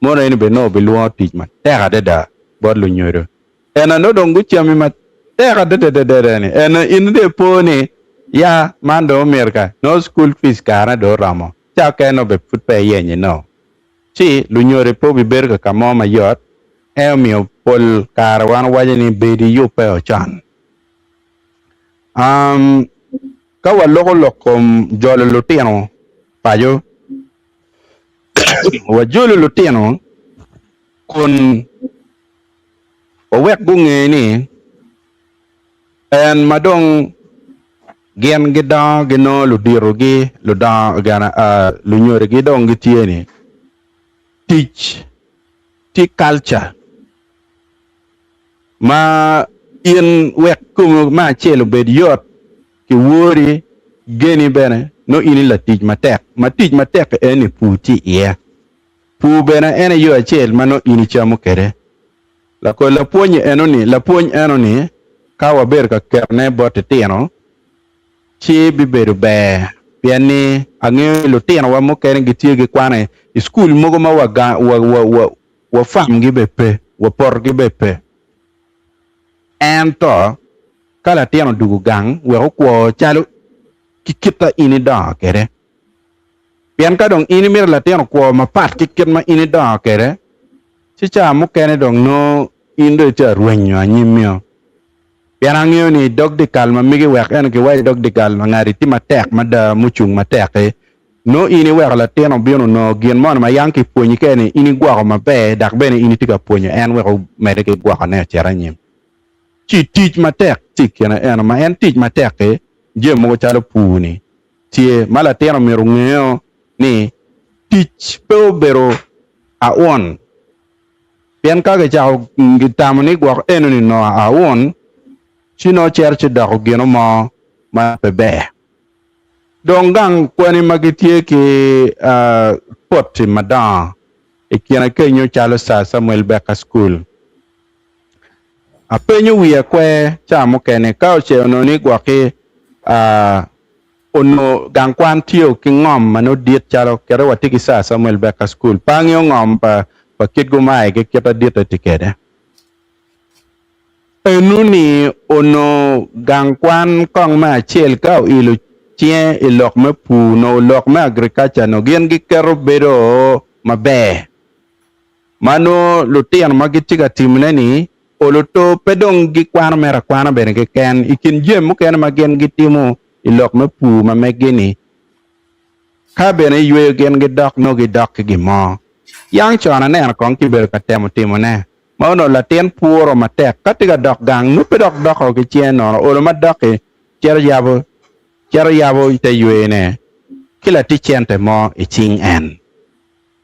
Mono eni bene nongo obilwongo tic matek adada bot lunyodo. Ena nongo dong gucami matek adadadada ni ena in dong ipo ni ya man dong omyero ka nongo school fees karene dong oromo ca okene nongo bene pud pe iyenye nongo. Ci lunyodo pe obibedo ka ka mo mayot, en omiyo pol kare wan wawaco ni bed iyubbe o con. Um, ka waloko lok kom jolo lutino paco, wajolo lutino kun wawek gunge ni en ma dong gin gidongo ginongo luditogi, ludongo gin, uh, lunyodogi dong gitye ni tic tye kalca ma in wek komi me acel obed yot ki wori geni bene nongo in i latic matek ma tic matek eni pur tye iye. Pur bene en aye yo acel ma nongo in icamo kwede. Lakol lapwonye enoni, lapwony enoni. ka wabedo ka ketone bot litino, ci bibedo ber pien ni angeyo ni lutinowa mukene gitye gikwano i cukul mogo ma wa famgi bene pe, wa potogi bene pe. Ento ka latin odwogo gang wek okwo calo ki kit ma in idongo kwede. Pien ka dong in imito latin okwo mapat ki kit ma in idongo kwede, ci ca mukene dong nongo in dong itye ka rwenyo anyimio. Pien angeyo ni dog dyekal ma megi wek eno kiwaco dog dyekal ma ngati tye matek mada mucung matek-ki, nongo in iweko latin obino onongo gin moni ma yang kipwonyi kwede-ni in igwoko maber dok bene in itye ka pwonyo en wek omedde ki gwokone ocit anyim. Ci tic matek tye i kine eno ma en tic matek-ki jami mogo calo pur-ni tye ma latin omyero ongeyo ni tic pe obedo aun. Pien ka gicako gitamo ni gwok enoni onongo aun, ci nongo cito ci doko gino mo ma pe ber. Dong gang kweni ma gitye ki poti madongo i kine kenyo calo Sir Samuel Baker School. Apenyo wiya kwer ca mukene ka oce onongo ni gwokki Onongo gang kwan tye ki ngom ma nongo dit calo kite watye ki Sir Samuel Baker School. Pe angeyo ngom pa pa kit gumaye ki kit aditte tye kwede. Eno ni onongo gang kwan kong me acel ka oilo cinge i lok me pur nongo lok me agriculture nongo gin giketo bedo maber ma nongo lutino ma gitye ka timone ni Olo to pe dong gikwano mere akwana bene keken i kin jami mukene ma gin gitimo i lok me pur ma meggi-ni. Ka bene iyweyo gin gidok nongo gidok ki gin mo. Yang con aneno kong kibedo ka temo timone, ma onongo latin puro matek ka tye ka dok gang nongo pe dok doko ki cinge nono, olo ma dok-ki cito yabo cito yabo te yweyone ki latic cente mo i cing en.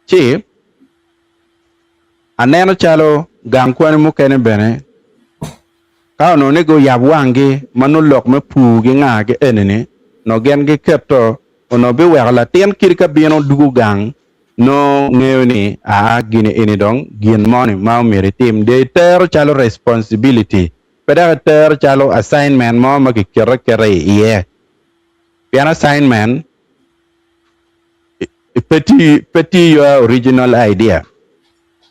Ci. Aneno calo gang kwani mukene bene ka onongo ni guyab wanggi ma nongo lok me pur gi nga gi eni-ni onongo gin giketo onongo biweko latin kadi ka bino dugo gang nongo ngeyo ni aa gini eni dong gin moni ma omyero itim dong itero calo responsibility pe dok itero calo assignment mo ma kiketo aketa iye pien assignment pe tye pe tye your original idea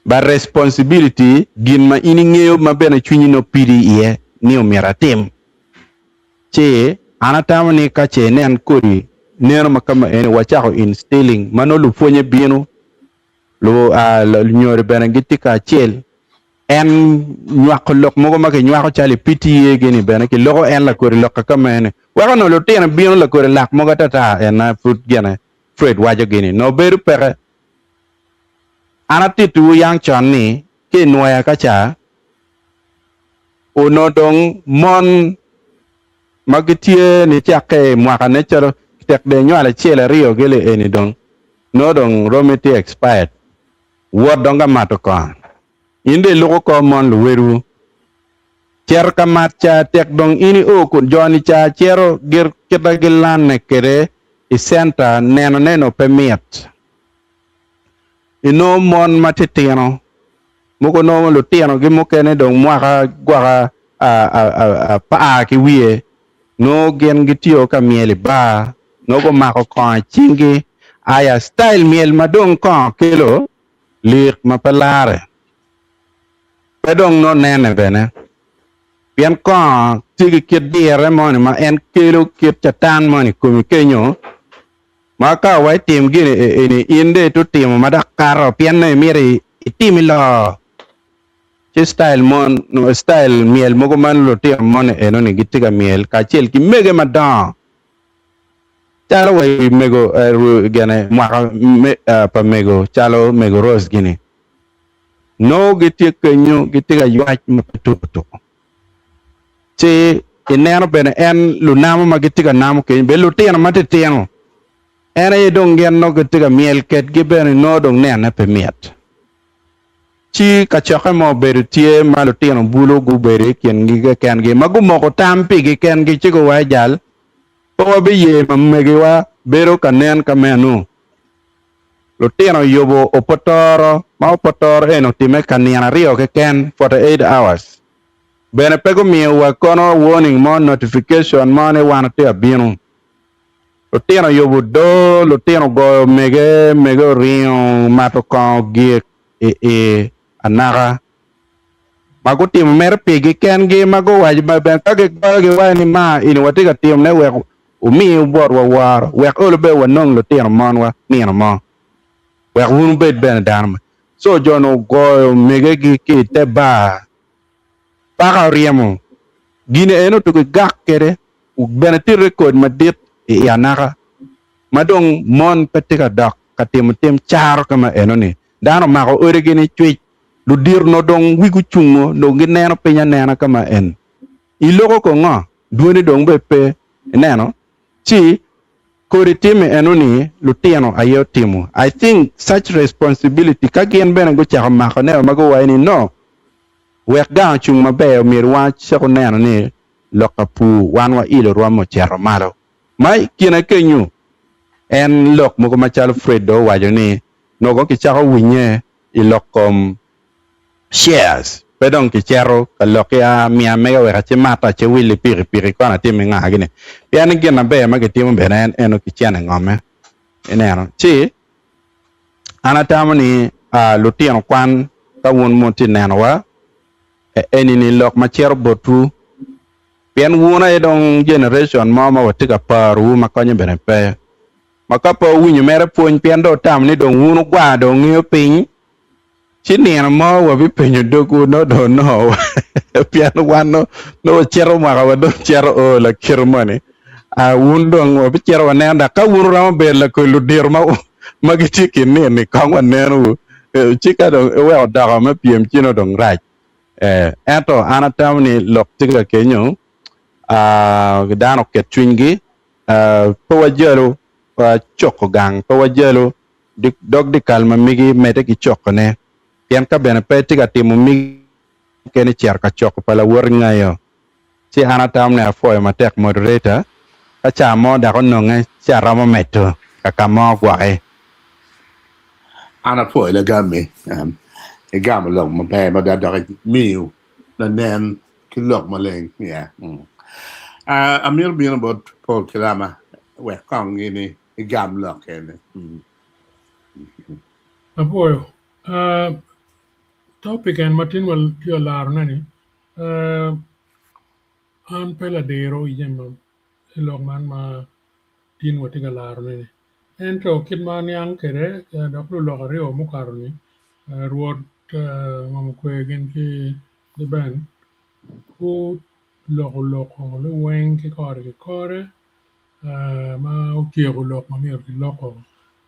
but responsibility gin ma in ingeyo ma bene cwinyi nongo pidi iye ni omyero atim ci an atamo ni ka ce inen kodi neno ma kama eni wacako instilling ma nongo lupwonye bino lu lunyodo bene gitye kacel En nywako lok mogo ma kinywako calo i PTA gini bene kiloko en lakodi lok kaka mene. Weko onongo lutino bino lakodi lak mogo atata en na pud gine Fred waco gini nongo bedo peke. An atittiwu yang con ni ki i nwoya ka ca onongo dong mon ma gitye nicakke i mwaka ne calo tek dong inywalo acel aryo gili eni dong nongo dong romi tye expired. Wot dong ka mato kongo. In dong iluko kor mon luwedwu. Cito ka mat ca tek dong in io kun jo-ni ca cito gir kita gilanne kwede i centa nenone nongo pe mit. Inongo mon matitino mogo nongo lutinogi mukene dong mwaka gwaka apar ki wiye nongo gin gitye ka myel i bar nongo gumako kongo i cinggi aya style myel ma dong kongo kelo lik ma pe lare pe dong nongo nene bene pien kongo tye ki kit dire moni ma en kelo kit catan moni i komi kenyo ma ka wa itim gini eni in dong ito timo ma dok kato pien nongo imito itim iloo ci style mon style myel mogo ma lutino moni enoni gitye ka myel kacel ki mege madongo calo wa i mego gene mwaka me pa mego calo mego Rose gini nongo gitye kenyo gitye ka ywac ma pe tuko tuko ci ineno bene en lunamo ma gitye ka namo kenyo bene lutino matitino en aye dong gin nongo gitye ka myel kedgi bene nongo dong nene pe mit. Ci kacokke mo obedo tye ma lutino bulu gubedo i kingi kekengi ma gumoko tam pigi kengi ci guwaco jal, Pe wabiye ma megiwa bedo ka nen ka meno. Lutino oyubo opotoro ma opotoro eni otimme ka nino aryo keken, 48 hours. Bene pe gumiyo wa kono warning mo, notification mo ni wan watye ka bino. Lutino oyubo doo, lutino ogoyo omege, mege oringo mato kongo gik i i anaka. Ma gutimo mere pigi kengi ma guwaco ma bene ka gigoyo giwaco ni ma eni watye ka timone wek wumi botwa woro, wek olo bene wanong lutino monwa nino mo, wek wun wubed bene dano ma. Co jo-nu ogoyo omegegi ki i te bar, paka oryemo gin eno tuki gak kwede, bene tye rekod madit i anaka ma dong mon pe tye ka dok ka timo tim caro ka ma eno-ni. Dano omako odigi ni cwic, ludito onongo dong wigi ocungo dong gineno piny anena ka ma en. Iloko ko ngo? Dwoni dong bene pe ineno? Ci kodi time eno ni lutino aye otimo. I think such responsibility ka gin bene gucako mako ne ma guwaco ni no wek gang ocung maber omyero wan wacako neno ni lok ka pur wan wailo rwom ocito malo. Ma i kine kenyu en lok mogo macalo Fred dong owaco ni nongo kicako winye i lok kom shares pe dong kicito ka lok ki aa miya mega wek aci mata aci wil pikipiki kono atim nga gini pien ni gin maber ma gitimo bene en eno ki cene ngome ineno ci an atamo ni lutino kwan ka wun ma wutye neno wa eni ni lok ma cito botwu pien wun aye dong generation mo ma watye ka parowu ma konye bene pe ma ka pe wuwinyo mere pwony pien dong wutamo ni dong wun wugwar dong wungeyo piny Ci nino mo wabipenyo dogwu nongo dong onongo pien wan nongo wacito mwaka wa dong cito o lakite moni wun dong wabicito waneno dok ka wun wuromo bedo lakodi ludito ma gitye i kin nino-ni kong wanenowu ci ka dong iweko odoko me pyem ci nongo dong rac ento an atamo ni lok tye ka kenyo dano oket cwinygi pe wajalo coko gang pe wajalo Dog dyekal ma megi medde ki cokone, pien ka bene pe itye ka timo migi mukene icito ka coko pa lawoti ngayo. Ci an atamo ni apwoyo matek moderator, ka ca mo dok ononge ci aromo medo ka ka mo gwoki. An apwoyo lagammi, igamo lok maber mada dok imiyo lanen ki lok maleng. Amito bino bot Paul Kilama wek kong gini igam lok eni. Apwoyo. Topic en ma tin watye ka laro ne ni an pe ladiro i jami i lok man ma tin watye ka laro ne ni ento kit ma aniang kwede dok lulok aryo mukato ni Rwot ngom okwe gin ki Ben guloko loko liweng ki kore ki kore ma otyeko lok ma myero giloko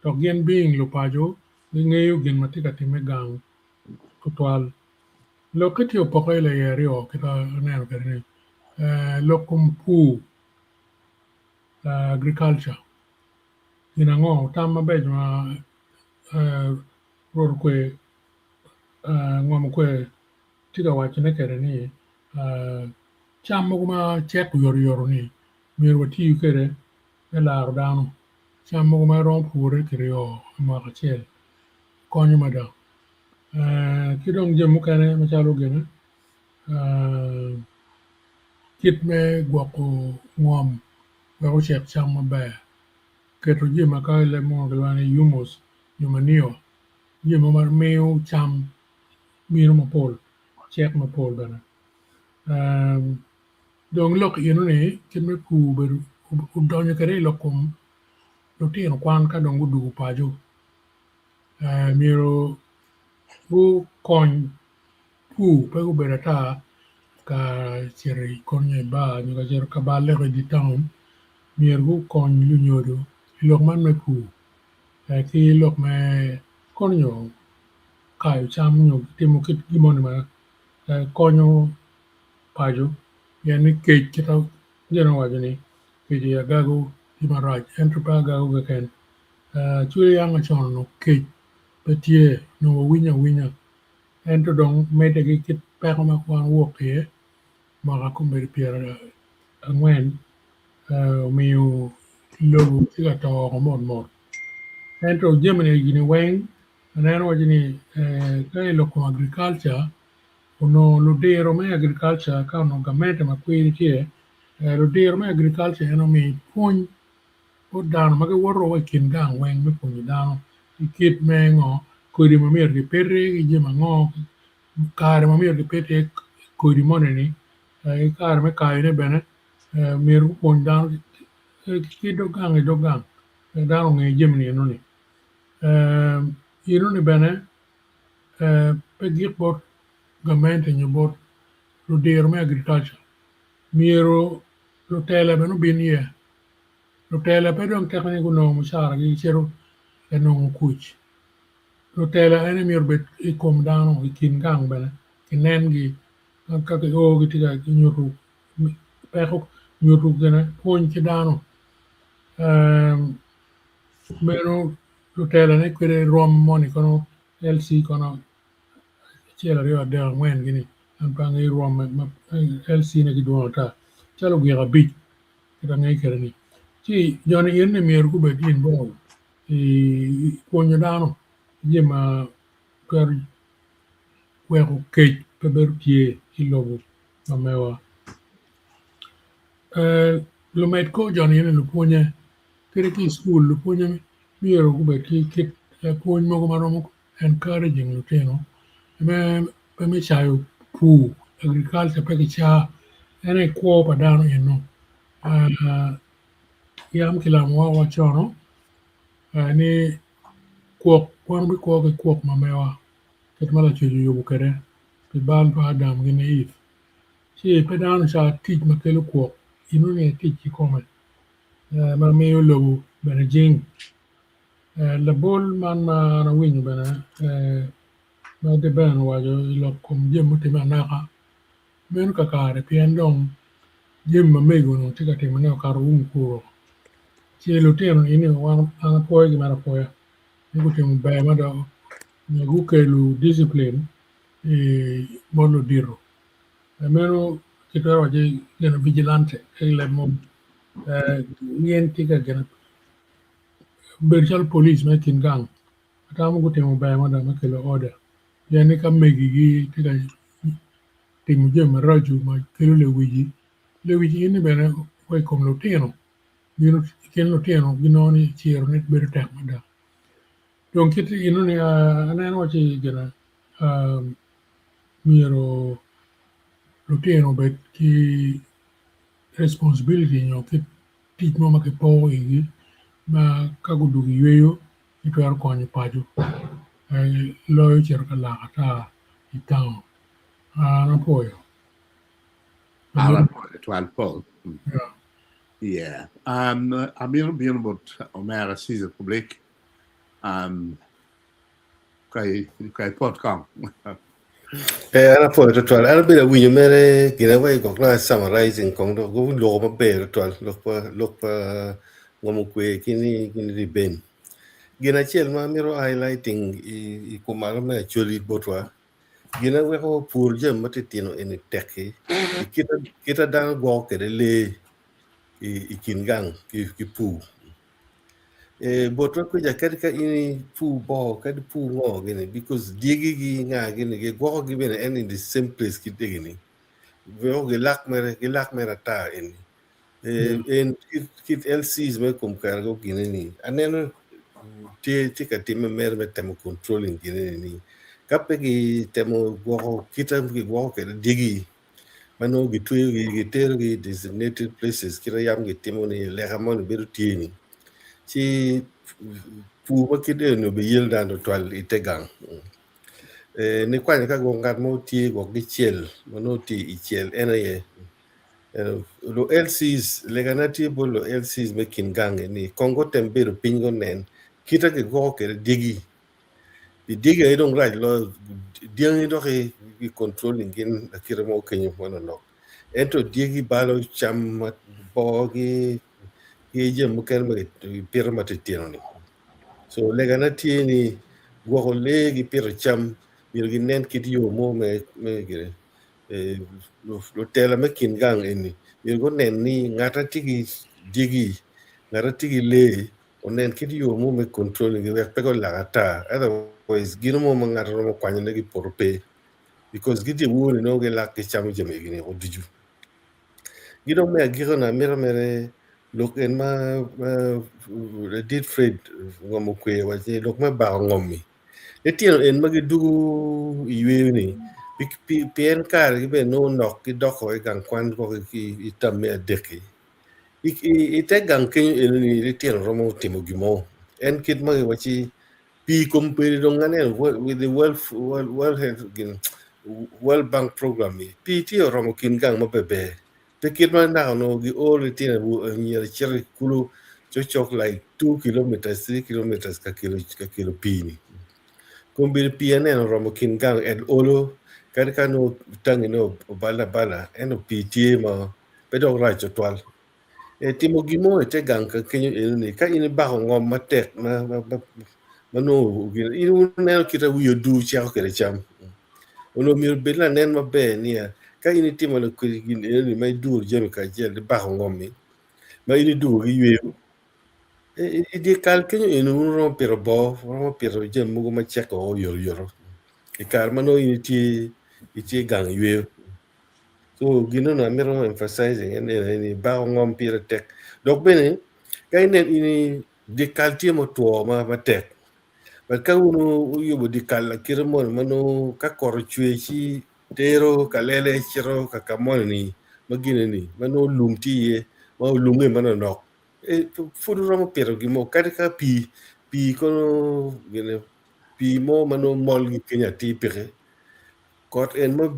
dok gin being lupaco gingeyo gin ma tye ka timme gang tutwal. Lokke tye opokke iye aryo kit ma aneno kwede ni lok kom pur agriculture gin ango tam mabeco ma Rwot okwe ngom okwe tye ka wacone kwede ni cam mogo ma cek oyotoyot ni myero wati kwede me laro dano. Cam mogo ma romo pure kiryo i mwaka acel konyo mada. Ki dong jami mukene macalo gine kit me gwoko ngom wek ocek cam maber, keto jami ma ka i leb munu kilwongo ni humus nyo manure jami ma miyo cam bino mapol cek mapol bene. Dong lok enoni kit me pur obedo odonyo kwede i lok kom lutino kwan ka dong gudwogo paco myero gukony pur pe gubedo ata ka cito i konyo i bar nyo ka cito ka balle i dye taun myero gukony lunyodo i lok man me pur ki lok me konyo kayo cam nyo timo kit gin moni ma konyo paco pien ni kec kit ma Jane owaco ni kec i agago tye marac ento pe agago keken cwiny yam macon onongo kec pe tye onongo wawinyo awinya ento dong medde ki kit peko ma wan wok iye mwaka kombeddi 40 omiyo lobo tye ka to woko motmot ento jami-ni eni weng aneno waci ni ka i lok kom agriculture. Onongo ludiro me agriculture ka onongo gamente ma kwiri tye, ludiro me agriculture en omiyo pwony bot dano ma giwoto wa i kin gang weng me pwonyo dano ki kit me ngo kodi ma myero kipiti ki jami ango kare ma myero kipit iye kodi moni ni ki kare me kayone bene myero gupwony dano ki dog gang i dog gang wek dano onge jami ni enoni enoni bene pe gik bot gamente nyo bot ludiro me agriculture myero lutela bene obin iye lutela pe dong teke ni gunongo mucaragi gicito ka nongo kuc lutela ene myero obed i kom dano i kin gang bene kinengi ka gio gitye ka nyuto peko nyuto gine pwony ki dano meno lutelane kwede rwom moni kono LC kono acel aryo adek angwen gini an pe angeyo rwom ma LC ne gidwong ata calo ogiko abic kit angeyo kwede ni ci joni eni myero gubed involved i pwonyo dano jami ma twero weko kec pe bedo tye i lobo ma mewa. Lumed kor joni eni lupwonye kadi ki i cukul lupwonye myero gubed ki kit pwony mogo ma romo encouraging lutino pe me cayo pur agriculture pe kicaa en aye kwo pa dano eno yam kilamowa wacono ni kwok wan wabikwo ki kwok ma mewa kit ma Lacwec oyubo kwede pi bal pa Adam gin ki Eve. Ci pe dano ca tic ma kelo kwok, inongo ni tic kikome ma miyo lobo bene jing. Labol man ma an awinyo bene ma Deben owaco i lok kom jami mutimme anaka meno kakare pien dong jami ma mego onongo tye ka timone okato wun kuro ci lutino eni wan an apwoyogi mere apwoya ni gutimo ber mada nyo gukelo discipline bot ludito meno kitwero waco ni gin vigilante ki i leb mogo gin tye ka gine bedo calo police ma i kin gang atamo gutimo ber mada me kelo order pien ni ka megigi tye ka timo jami maraco ma kelo lewici, lewic eni bene wa i kom lutino bino i kin lutino ginongo ni cirone bedo tek mada dong kit enoni aneno waci gine myero lutino obed ki responsibility nyo ki tic mo ma kipoko igi ma ka gudwogo i yweyo gitwero konyo paco loyo cito ka lak ata i taun an apwoyo. An apwoyo twatwal Paul. Yeah. Amito bino bot omera Caesar Public. Ka ipot kong. Eh, an apwoyo twatwal. An abedo awinyo mere gin aye gwok nongo summarizing kong dok guloko maber twatwal lok pa lok pa ngom okwe ki ni gin riben. Gin acel ma amito highlighting i i kumalo me Acholi botwa gin aye weko pur jami matitino eni tekki i kita kita dano gwoko kwede lee i i kin gang ki ki pur. Botwa kwica kadi ka in ipur boo kadi ipur ngo gini because dyegi gi nga gini gigwoko gi bene en in the same place ki dyegi ni weko gilak mere gilak mere ata eni en kit LCs me kom kare go gine ni aneno tye tye ka time mere me temo controlling gine ni ka pe gitemo gwoko kita gigwoko kwede dyegi ma nongo gitweyogi giterogi i designated places kit ma yam gitimo ni leka moni bedo tye ni ci pur ma kit eni obiyel dano tutwal i te gang nikwanyo ka gwok ngat mo tye gwok gicel ma nongo tye i cel en aye lu LCs legana tye bot lu LCs me kin gang ni kong gutem bedo piny gunen kite gigwoko kwede dyegi I dyegi aye dong rac loyo dyangi dok i controlling gin lakite mo kenyo manonok ento dyegi balo cam ma boogi ki jami mukene ma kipito matitino ni so legana tye ni gwoko lee ki pito cam myero ginen kit yo mo me gine lutela me kin gang eni myero gunen ni ngat ma tye ki dyegi ngat ma tye ki lee onen kit yo mo me controlling gi wek pe gulak ata otherwise gino mo ma ngat romo kwanyone ki i poto pe. Because gitye wor ni nongo gilak gicamo jami egi ni ducu. Gi dong me agiko na amito mere lok en ma ladit Fred ngom okwe waco ni lok me bako ngom-mi. Litino en ma gidwogo i yweyo ni pien kare gi bene nongo nok gidoko i gang kwan gwok i tam me adek-ki. I te gang kenyo eno ni litino romo timo gin mo. En kit ma giwacci Pii kom peri dong aneno with the world, world, world health gin world bank program ni pii tye oromo kin gang ma beber pe kit ma naka onongo gioro litino anyira cito i kulu cokcok like 2 kilometers 3 kilometers ka kelo ka kelo pii ni kombeddi pii aneno oromo kin gang en olo kadi ka nongo tangi ne obale abala ento pii tye ma pe dok rac tutwal. E timo gin mo i te gang ka kenyo eno ni ka in ibako ngom matek ma ma ma ma nongo gin in ineno kit ma wi odur ceko kwede cam. Onongo myero obed lanen maber niya ka in itimo kwede gin eno ni ma iduro jami kacel ibako ngom-mi ma in idwogo ki yweyo i dye kal kenyo eno wun wuromo pito boo wuromo pito jami mogo ma ceko oyotoyot i kare ma nongo in itye itye gang yweyo. So gin onongo amito emphasizing en ene ni bako ngom pire tek dok bene ka inen in dye kal tye ma otwo matek but ka wun wuyubo dye kal lakite moni ma nongo ka kot ocwe ci tero kalele cito ka ka moni ni ma gine ni ma nongo lum tye iye ma olunge manonok pud wuromo pito gin mo kadi ka pii pii kono gine pii mo ma nongo mol ki kenyo atir peke Kot en ma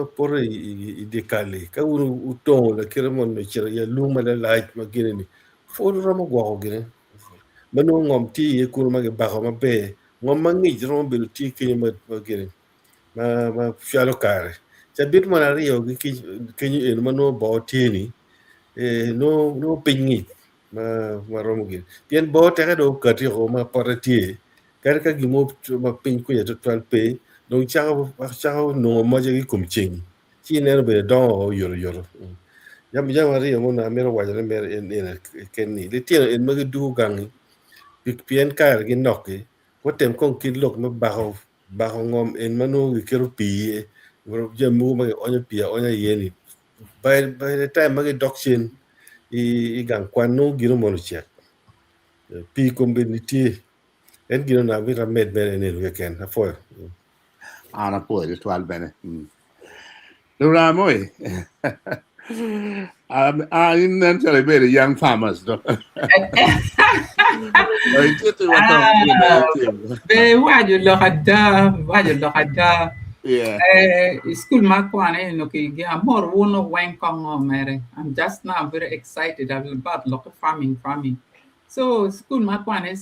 poto i dye kal-li, ka wun wutongo lakite moni ocito i alum ma lalac ma gine-ni, pud wuromo gwoko gine ma nongo ngom tye iye kunu ma kibako maber. Ngom ma ngic romo bedo tye kenyo ma gine ma cwalo kare. Cabit moni aryo kenyo eno ma nongo boo tye-ni nongo piny ngic ma romo gine pien boo teke dong okati woko ma pote tye. Kadi ka gin mo ma piny kwija twatwal pe, dong cako cako nongo moce ki i kom ceng, ci ineno bene dongo oyotoyot. Jami jami aryo ma onongo amito wacone mere en ene keken ni, litino eni ma gidwogo gangi pien kare ginok-ki, gutem kong kit lok me bako bako ngom eni ma nongo giketo pii iye, jami mogo ma gionyo pii aonya iye-ni by the time ma gidok cen i gang kwan nongo gino moni ocek. Pii kombeddi tye. En gin onongo amito amed mere eni keken. Apwoyo. An apwoyo tutwal bene. Luram oi. An in nen calo ibedo young farmers do. Be iwaco lok ada, iwaco lok ada. Yeah. Eh, i school ma akwano eno ki gin amor wun weng kong ngo mere. I'm just now very excited about lok farming farming. So school ma akwano i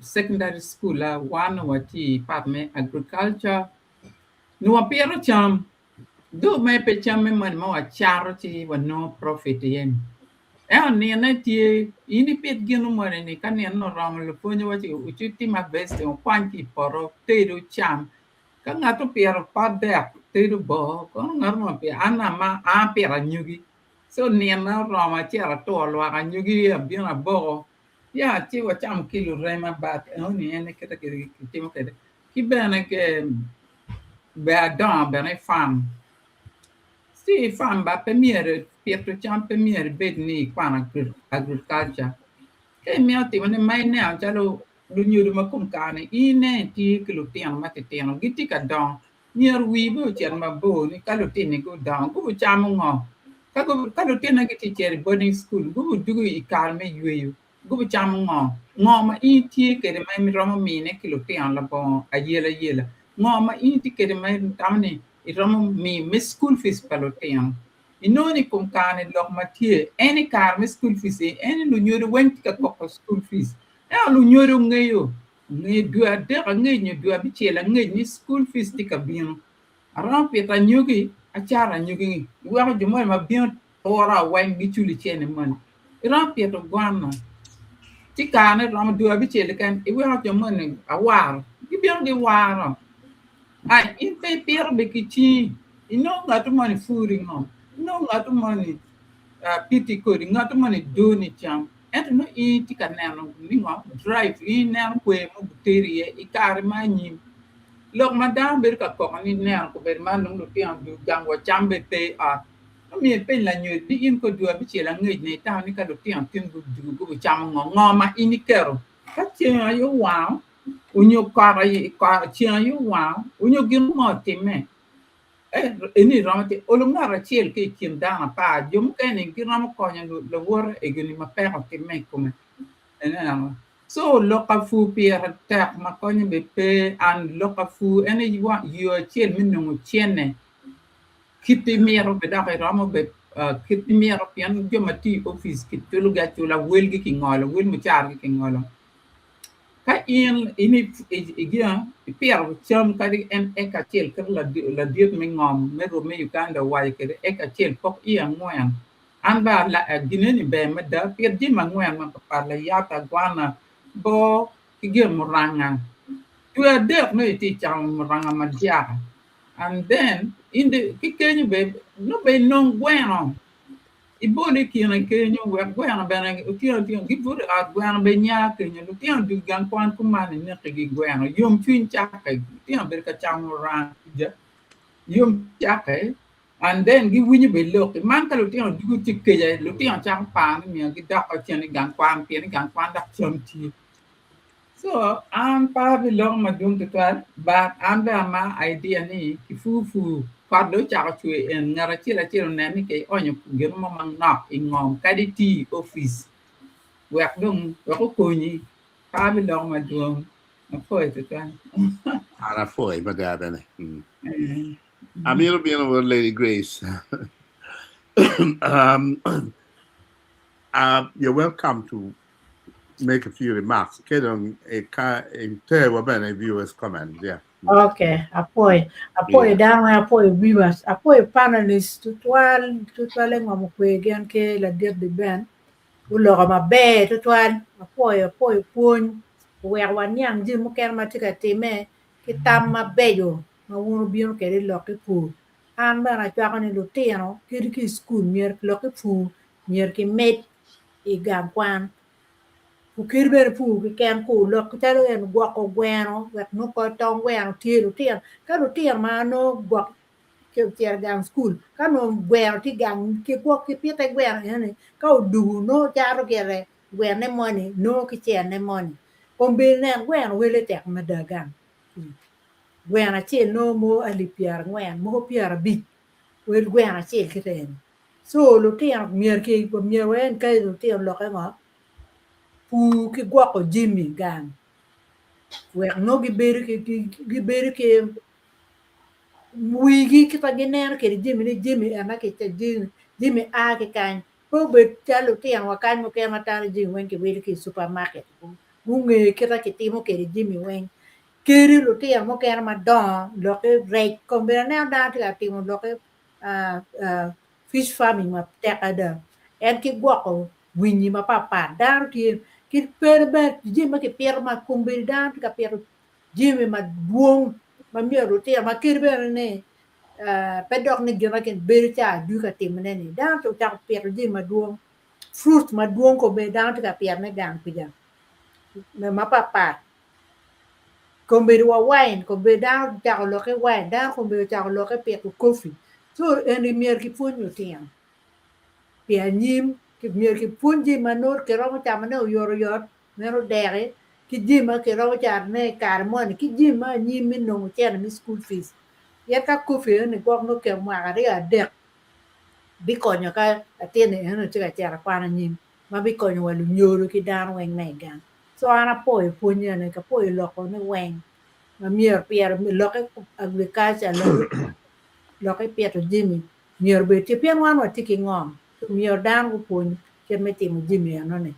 secondary school a wan watye i part me agriculture nongo wapito cam though mere pe camme moni ma wacato ci wanongo profit iye ni ento nine tye in ipit gin moni ni ka nino oromo lupwonye waci wucitim harvesting wukwany ki i poto wuted wucam ka ngat opito pot dek tedo boo kono ngat mo opito an an apito anyogi So nino oromo acito aturo lwak anyogi abino aboko ya ci wacamo ki lurema but enoni en aye kite kitimo kwede ki bene ber adongo bene i farm ci i farm ba pe myero pito cam pe myero ibed ni ikwano agriculture ka imito timone ma ineno calo lunyodo ma kom kare ni in inen itye ki lutino matitino gitye ka dongo Myero wii bene ocit mabor ni ka lutini gudongo gubucamo ngo? Ka lutini gitye cito i boarding school gubudwogo i kare me yweyo gubucamo ngo? Ngo ma in itye kwede ma iromo mine ki lutino labongo ayelayela? Ngo ma in itye kwede ma itamo ni iromo miyo me school fees pa lutino? Inongo ni i kom kare ni lok ma tye en i kare me school fees en ni lunyodo weng tye ka koko school fees ento lunyodo ngeyo Nge dwe adek angec nyo dwe abicel angec ni school fees tye ka bino, aromo pito anyogi, acato anyogi-ni, iweko jo moni ma bino tura weng giculo cente moni. Iromo pito gwana, ci karene romo dwe abicel keken iweko jo moni awaro, gibino giwaro. Ai in pe ipito bene ki cingi, inongo ngat moni puri ngom, inongo ngat moni piti kodi, ngat moni doni cam. Ento nongo in itye ka neno ni ngo drive, in ineno kwer ma guteri iye i kare ma anyim. Lok ma dano bedo ka koko ni neno kobedo man dong lutino du gang wa cam bene pe i ot. Omiyo ipeny lanyodo ni in ko dwe abicel angec ni itamo ni ka lutino tin gudugo gubicamo ngo? Ngo ma in iketo? Ka ceng aye owango onyo kot aye ceng aye owango onyo gin mo otimme eni romo tye olo ngat acel ki i kin dano apar jo mukene giromo konyo lawote egoni ma peko otimme i kome. Ineno? So lok pa pur pire tek ma konyo bene pe and lok pa pur en aye yo acel me nongo cene kit imito be dok iromo be kit imito pien jo ma tiyo i opic kiculogi acula welgi kingolo wel mucaragi kingolo. Ka in ipito cam kadi en eka acel kit ladit me ngom me rwom me Uganda owaco kwede eka acel pok iye angwen An bene gin eni ber mada pit jami angwen mapapat layat, agwana, boo ki gin muranga. Dwe adek nongo itye camo muranga madyaka and then ki kenyo bene nongo bene inong gweno ibol i kine kenyo wek gweno bene otyeno otyeno gibuto i ot gweno bene nya kenyo lutino dul gang kwan kuman inekigi gweno yomcwiny cakke lutino bedo ka camo muranga yom cakke. And then giwinyo bene lok-ki. Man ka lutino ducu tye keca, lutino cako paro ni myero gidok cen i gang kwan pien i gang kwan dok cam tye. So an pe abiloko madwong tutwal but an bene amaro idea ni kipur pur kot dong ocako cwer en ngat acel acel onen ni kionyo gin mo manok i ngom kadi iti i opic wek dong wek okonyi pe abiloko madwong apwoyo tutwal. An apwoyi mada bene. Amito bino bot Lady Grace. You're welcome to make a few remarks. Ke dong ka iter wa bene viewers comment. Yeah. Okay, apwoyo. Apwoyo dano weng, apwoyo viewers, apwoyo panelists tutwal, tutwal engom okwe gin ki ladit Ben. Guloko maber tutwal. Apwoyo, apwoyo pwony. Oweko waniang jami mukene ma tye ka time ki tam mabeco ma wun wubino kwede i lok ki pur. An bene acwako ni lutino kadi ki i cukul myero lok ki pur myero kimed i gang kwan. Kadi bene pur keken kur lok calo en gwoko gweno wek nongo kor tong gweno tye lutino ka lutino ma nongo gwok ocito i gang cukul ka nongo gweno tye gang kigwok kipite gweno enoni ka odugu nongo cato gire gwene moni nongo ki cene moni. Kombeddi nen gweno wele tek mada gang. Gweno acel nongo mogo alip pyerangwen mogo pyerabic wel gweno acel kite eni. So lutino myero ki myero wa encourage lutino lokke ngo pur ki gwoko jami gang wek nongo gibedo ki gibedo ki wigi kit ma gineno kwede jami ni jami ena ki jami a ki kany pe obed calo lutino wa kany mukene ma tano jami weng kiwilo ki i supermarket gunge kit ma kitimo kwede jami weng kadi lutino mukene madongo lokke rec kombeddi aneno dano tye ka timo lokke fish farming matek adada en ki gwoko winyi mapatpat dano tye ki pene bene jami ma kipito ma kombeddi dano tye ka pito jami madwong ma myero lutino ma kadi bene ni pe dok ni gin ma bedo ca ducu ka timone ni dano ocako pito jami madwong fruit madwong kombeddi dano tye ka pitone gang kuca mapatpat kombeddi wa wine kombeddi dano ocako lokke wine dano kombeddi ocako lokke pito coffee so eni myero kipwony lutino pi anyim myero kipwony jami ma nongo kiromo camone oyotoyot meno deki ki jami ma kiromo catone i kare moni ki jami ma anyim me nongo cente me school fees pien ka coffee enoni gwok nongo oketo mwaka aryo adek bikonyo ka latin-ni enoni tye ka cito i kwan anyim ma bikonyo wa lunyodo ki dano weng me i gang. So an apwoyo pwony eni apwoyo loko ni weng ma myero pire lokke agriculture lokke pito jami myero obed tye pien wan watye ki ngom myero dano gupwony kit me timo jami enoni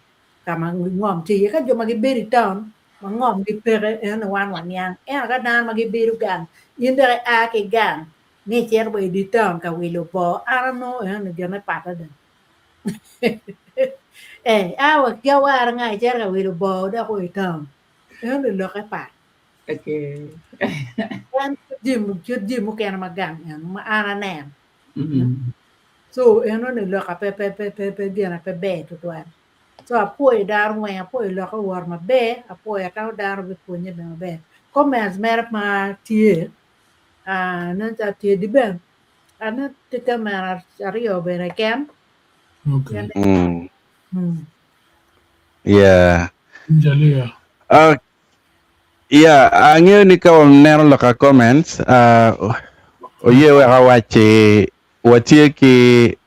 ka ma ngom tye iye ka jo ma gibedo i taun ma ngom gi peke enoni wan waniang ento ka dano ma gibedo gang in dok ia ki gang ni icito wa i dye taun ka wilo boo an anongo enoni gine pat adada ee ia wa ki awara nga icito ka wilo boo dok wa i taun enoni lokke pat en kit jami mukene ma gang eno ma an aneno so enoni loka pe pe gine pe ber tutwal so apwoyo dano weng apwoyo lokke owot maber apwoyo atamo dano bipwonye bene maber. Comments mere ma tye ah nen calo tye di ben ane tye comment aryo bene ken. Okay. Mm. Mm. Yeah. Jalia. Uh, yeah, angeyo ni ka waneno loka comments, uh, oye wek awacci watye ki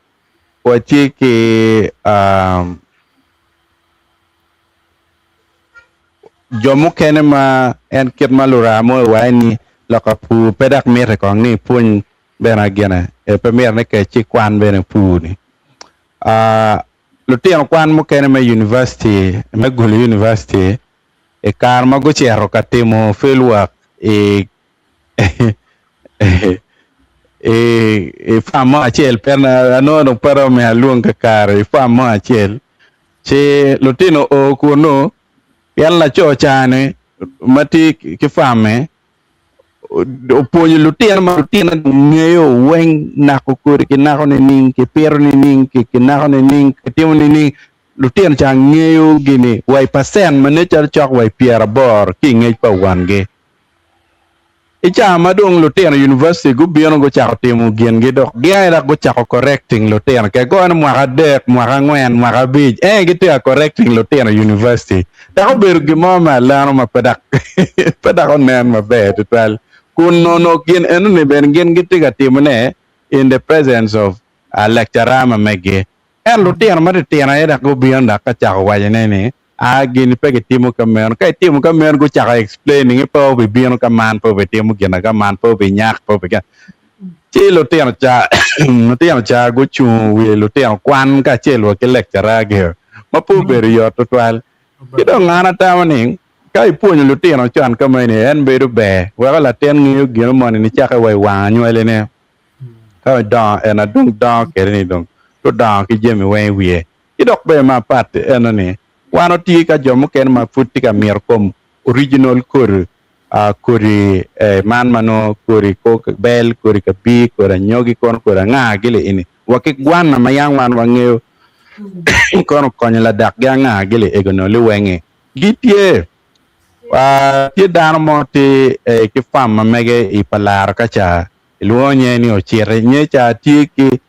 watye ki um, jo mukene ma en kit ma luramo iwaco ni loka pur pe dok mitte kong ni ipwony bene gine pe myero ni kec ci kwan bene pur ni. Uh, lutino kwan mukene me university me Gulu University i kare ma gucito ka timo field work i i farm mo acel pe anongo dong pe romo miyo alwong kakare i farm mo acel ci lutino o kunu pien laco ca-ni ma tye ki farm-mi opwonyo lutino ma lutino dong ngeyo weng nako kodi kinako nining kipito nining kinako nining kitimo nining lutino ca ngeyo gini wa i pacent ma nen calo cok wa i pyeraboro ki i ngec pa wangi. I cawa ma dong lutino university gubino gucako timo gingi dok gin aye dok gucako correcting lutino ke goyo ni mwaka adek, mwaka angwen, mwaka abic en gitye ka correcting lutino university dok obedo gin mo me alano ma pe dok pe dok onen maber tutwal kun nongo gin enoni bene gin gitye ka timone in the presence of lecturer ma megi ento lutino matitino aye dok gubino dok ka cako wacone ni Aa gini pe gitimo ka meno. Ka itimo ka meno gucako explaining ni pe obibino ka man, pe obitimo gina ka man, pe obinyak, pe obi Ci lutino ca lutino ca gucungo wi lutino kwan kacel wa ki lecturer gi ma pe obedo yot tutwal. Ki dong an atamo ni ka ipwonyo lutino con ka meno en bedo ber weko latin ngeyo gino moni nicake wa i wang anywali ne ka odongo en adong dongo kwede ni dong odongo ki jami weng i wiye. Ki dok ber ma apat eno ni, wan watye ka jo mukene ma pud tye ka mito kom original kodi, kodi man ma nongo kodi kor bel, kodi kabir, kodi anyogi kono kodi anga gili eni wa ki gwana ma yang wan wangeyo kono okonyo ladak gi anga gili ego nongo liwenge gitye. Tye dano mo tye ki farm ma mege i palaro ka ca ilwongo nye ni ociti nye ca tye ki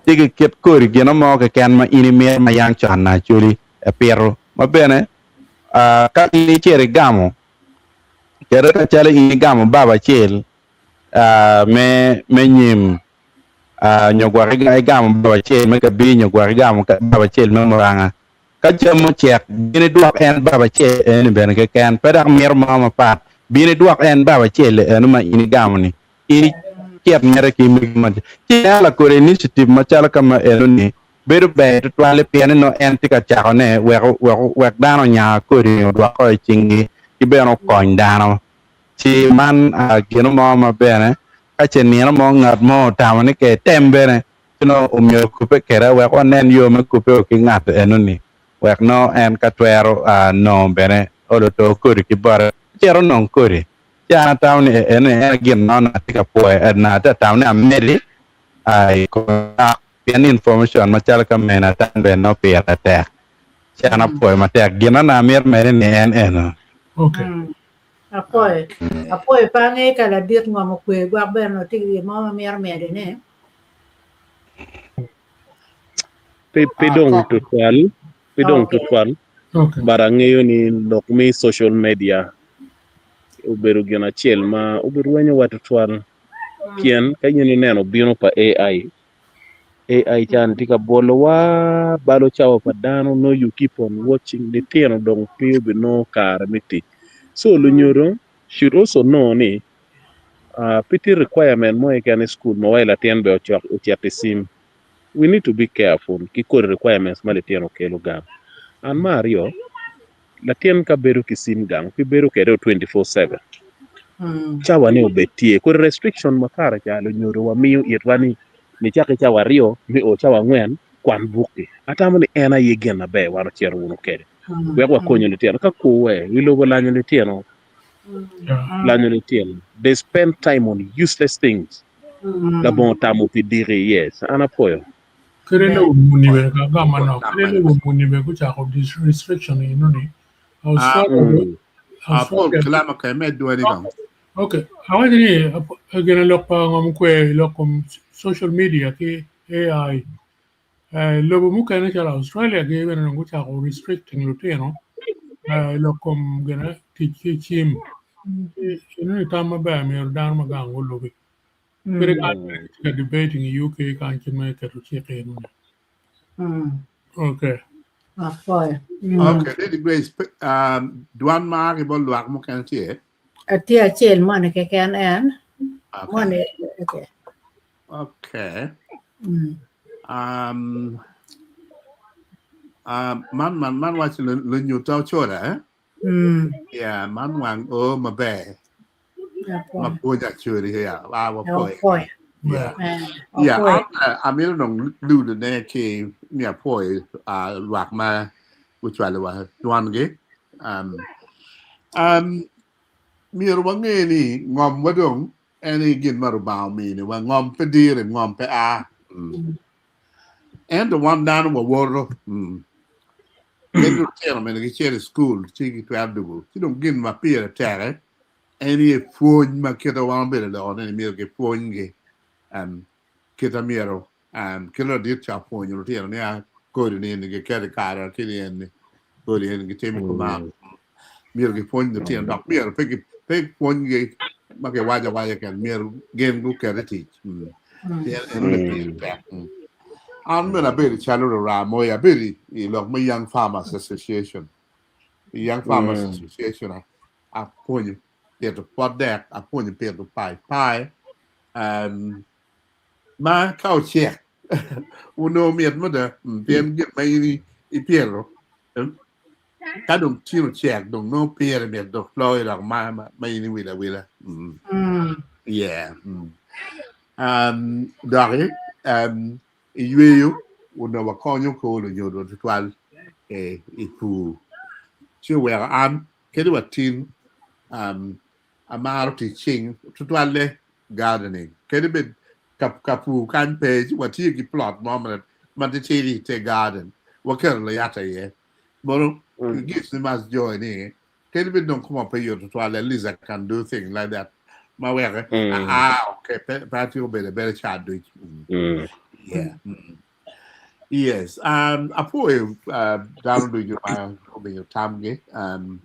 tye ki kit kodi gino mo keken ma in imito ma yang con Acholi epito ma bene ka in icito igamo kede ka calo in igamo baba acel me me nyim nyo gwok igamo baba acel me kabir nyo gwok igamo baba acel me muranga ka cam ocek bin idwok en baba acel eni bene keken pe dok mito mo mapat bin idwok en baba acel eno ma in igamo ni in icit mere ki megi ma ci ineno lakodi initiative macalo ka ma eno ni bedo ber tutwal pien ni nongo en tye ka cako ne wek wek wek dano onya kodi ni odwoko i cingi ki bene okony dano ci man gino mo ma bene ka ce nino mo ngat mo otamo ni ke etem bene ci nongo omyero okubbe kwede wek wanen yo me kubbe ki ngat eno ni wek nongo en ka twero nongo bene olo to kodi ki bote cito nong kodi. Ci an atamo ni eno ni en gin ma onongo atye ka pwoyo na atye ka tamo ni amedi i kom lok pien information macalo ka meno atan bene nongo pire tek ci an apwoyo matek gin ma onongo amito mede ni en eno. Okay. Apwoyo. Apwoyo pe angeyo ka ladit ngom okwe gwok bene onongo tye ki gin mo ma mito medo ne. Pe pe dong tutwal, pe dong tutwal. Okay. But angeyo ni lok me social media obedo gin acel ma obirwenyowa tutwal pien ka in ineno bino pa AI, AI can tye ka bwolowa balo cawa pa dano no you keep on watching litino dong pe obinongo kare me tic. So lunyodo should also know ni uh, pe tye requirement mo keken i school ma wai latin be ocok ocit i sim. We need to be careful ki kodi requirements ma litino kelo gang. An me aryo, latin ka bedo ki sim gang pe bedo kwede 24/7. Cawa ne obed tye. Kodi restriction ma kare ca lunyodo wa miyo itwa ni nicaki cawa aryo me o cawa angwen kwan bukki. Atamo ni en aye gin maber wan ocito wunu kwede. Wek wakonyo litino. Ka kuwe, wi lobo lanyo litino. Lanyo litino. They spend time on useless things. Labongo tamo pi diki. Yes, an apwoyo. Kede lobo muni bene ka gam manok. Kede lobo muni bene gucako restriction eno ni. Australia, Ah, Paul Kilama ka imed dwani dong. Okay. Awaco ni gin lok pa ngom kwe lok kom social media ki AI. Eh, lobo mukene calo Australia gi bene dong gucako restricting lutino eh, lok kom gin tic ki cim. Eno ni tam maber myero dano ma gang gulubi. Kede kany bene gitye ka debating i UK kany kit me keto cik eno ni. Okay. Apwoyo. Okay, Lady Grace, um, dwan ma ki bo lwak mukene tye. Atye acel moni keken en. Okay. Moni, okay. Okay. Mm. Um, um, man man man wacho lunyuta ochora eh? Mm. Yeah, man wang o maber. Apwoyo. Ma pwonya churi ya. Ah, wapwoyo. Apwoyo. Yeah. Eh, Yeah, apwoyo. an amito dong ludo ne ki mi apwoyo uh, lwak ma gucwalo wa dwangi. Um, um, myero wange ni ngom wa dong en aye gin ma Rubanga ominiwa. Ngom pe dire, ngom pe a. Mm. Ento wan dano wawoto. Mm. Kadi lutino mene gicito i cukul ci gitwero dugo. Ci dong gin ma pire tek en aye pwony ma kite wan wabedo loko ni myero gipwonygi. Um, kite myero um, kite ladit ca pwonyo lutino ni a kodi ni eni giketo i kare ki ni eni kodi eni gitimo kuman. Myero gipwony lutino dok myero pe gi pe pwonygi ma giwaco awaca keken myero gin guket i tic. Mm. Pien enoni pire tek. Mm. An bene abedo calo lurra moyo, abedo i, i lok me Young Farmers Association. I Young Farmers Association a- apwonyo pito pot dek, apwonyo pito paipai, um, ma ka ocek onongo mit mada mm, pien gin ma in i- ipito mm, ka dong tin ocek dong nongo pire mit dok loyo dok ma, ma, ma in iwilo awila. Mm. Mm. Yeah. Mm. Um, doki um, i yweyo onongo wakonyo kor lunyodo tutwal eh, i pur. Ci oweko an kadi wa tin um, amaro tic cing tutwalle gardening. Kadi bed ka, ka pur kany pe ci watye ki plot mo ma, ma titidi i te garden waketo layata iye. Mono it gives me much joy ni kadi bed dong koma pe yot tutwal at least I can do things like that ma weko aa okay pe, pe atye obedo abeda ca duc. Mm. Yeah. Mm. Yes. Um, apwoyo uh, dano ducu ma omiyo tamgi. Um,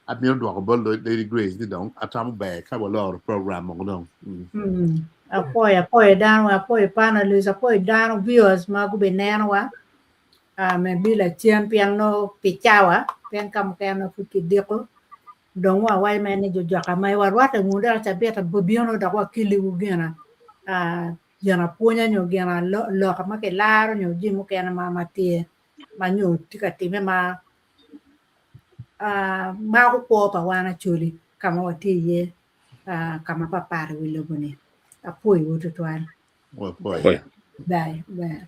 amito dwoko bot Lady Grace ni dong atamo ber ka waloro program mogo dong. Mm. Mm. Apwoyo, apwoyo dano, apwoyo panelists, apwoyo dano viewers ma gubinenowa. Uh, me bi lacen pien no pi cawa, pien ka mukene pud kidiko. Dong wawaco mere ni jo joka ma warwatte wunu dok cabit bibino dok wakeliwu gina uh, gin apwonya nyo gin lok ma kilaro nyo jami mukene ma ma tye ma nyo tye ka timme ma uh, mako kwo pa wan Acholi ka ma watye iye uh, ka ma papat i wi lobo-ni. Apwoyowu tutwal. Wapwoyo. Bye. Bye.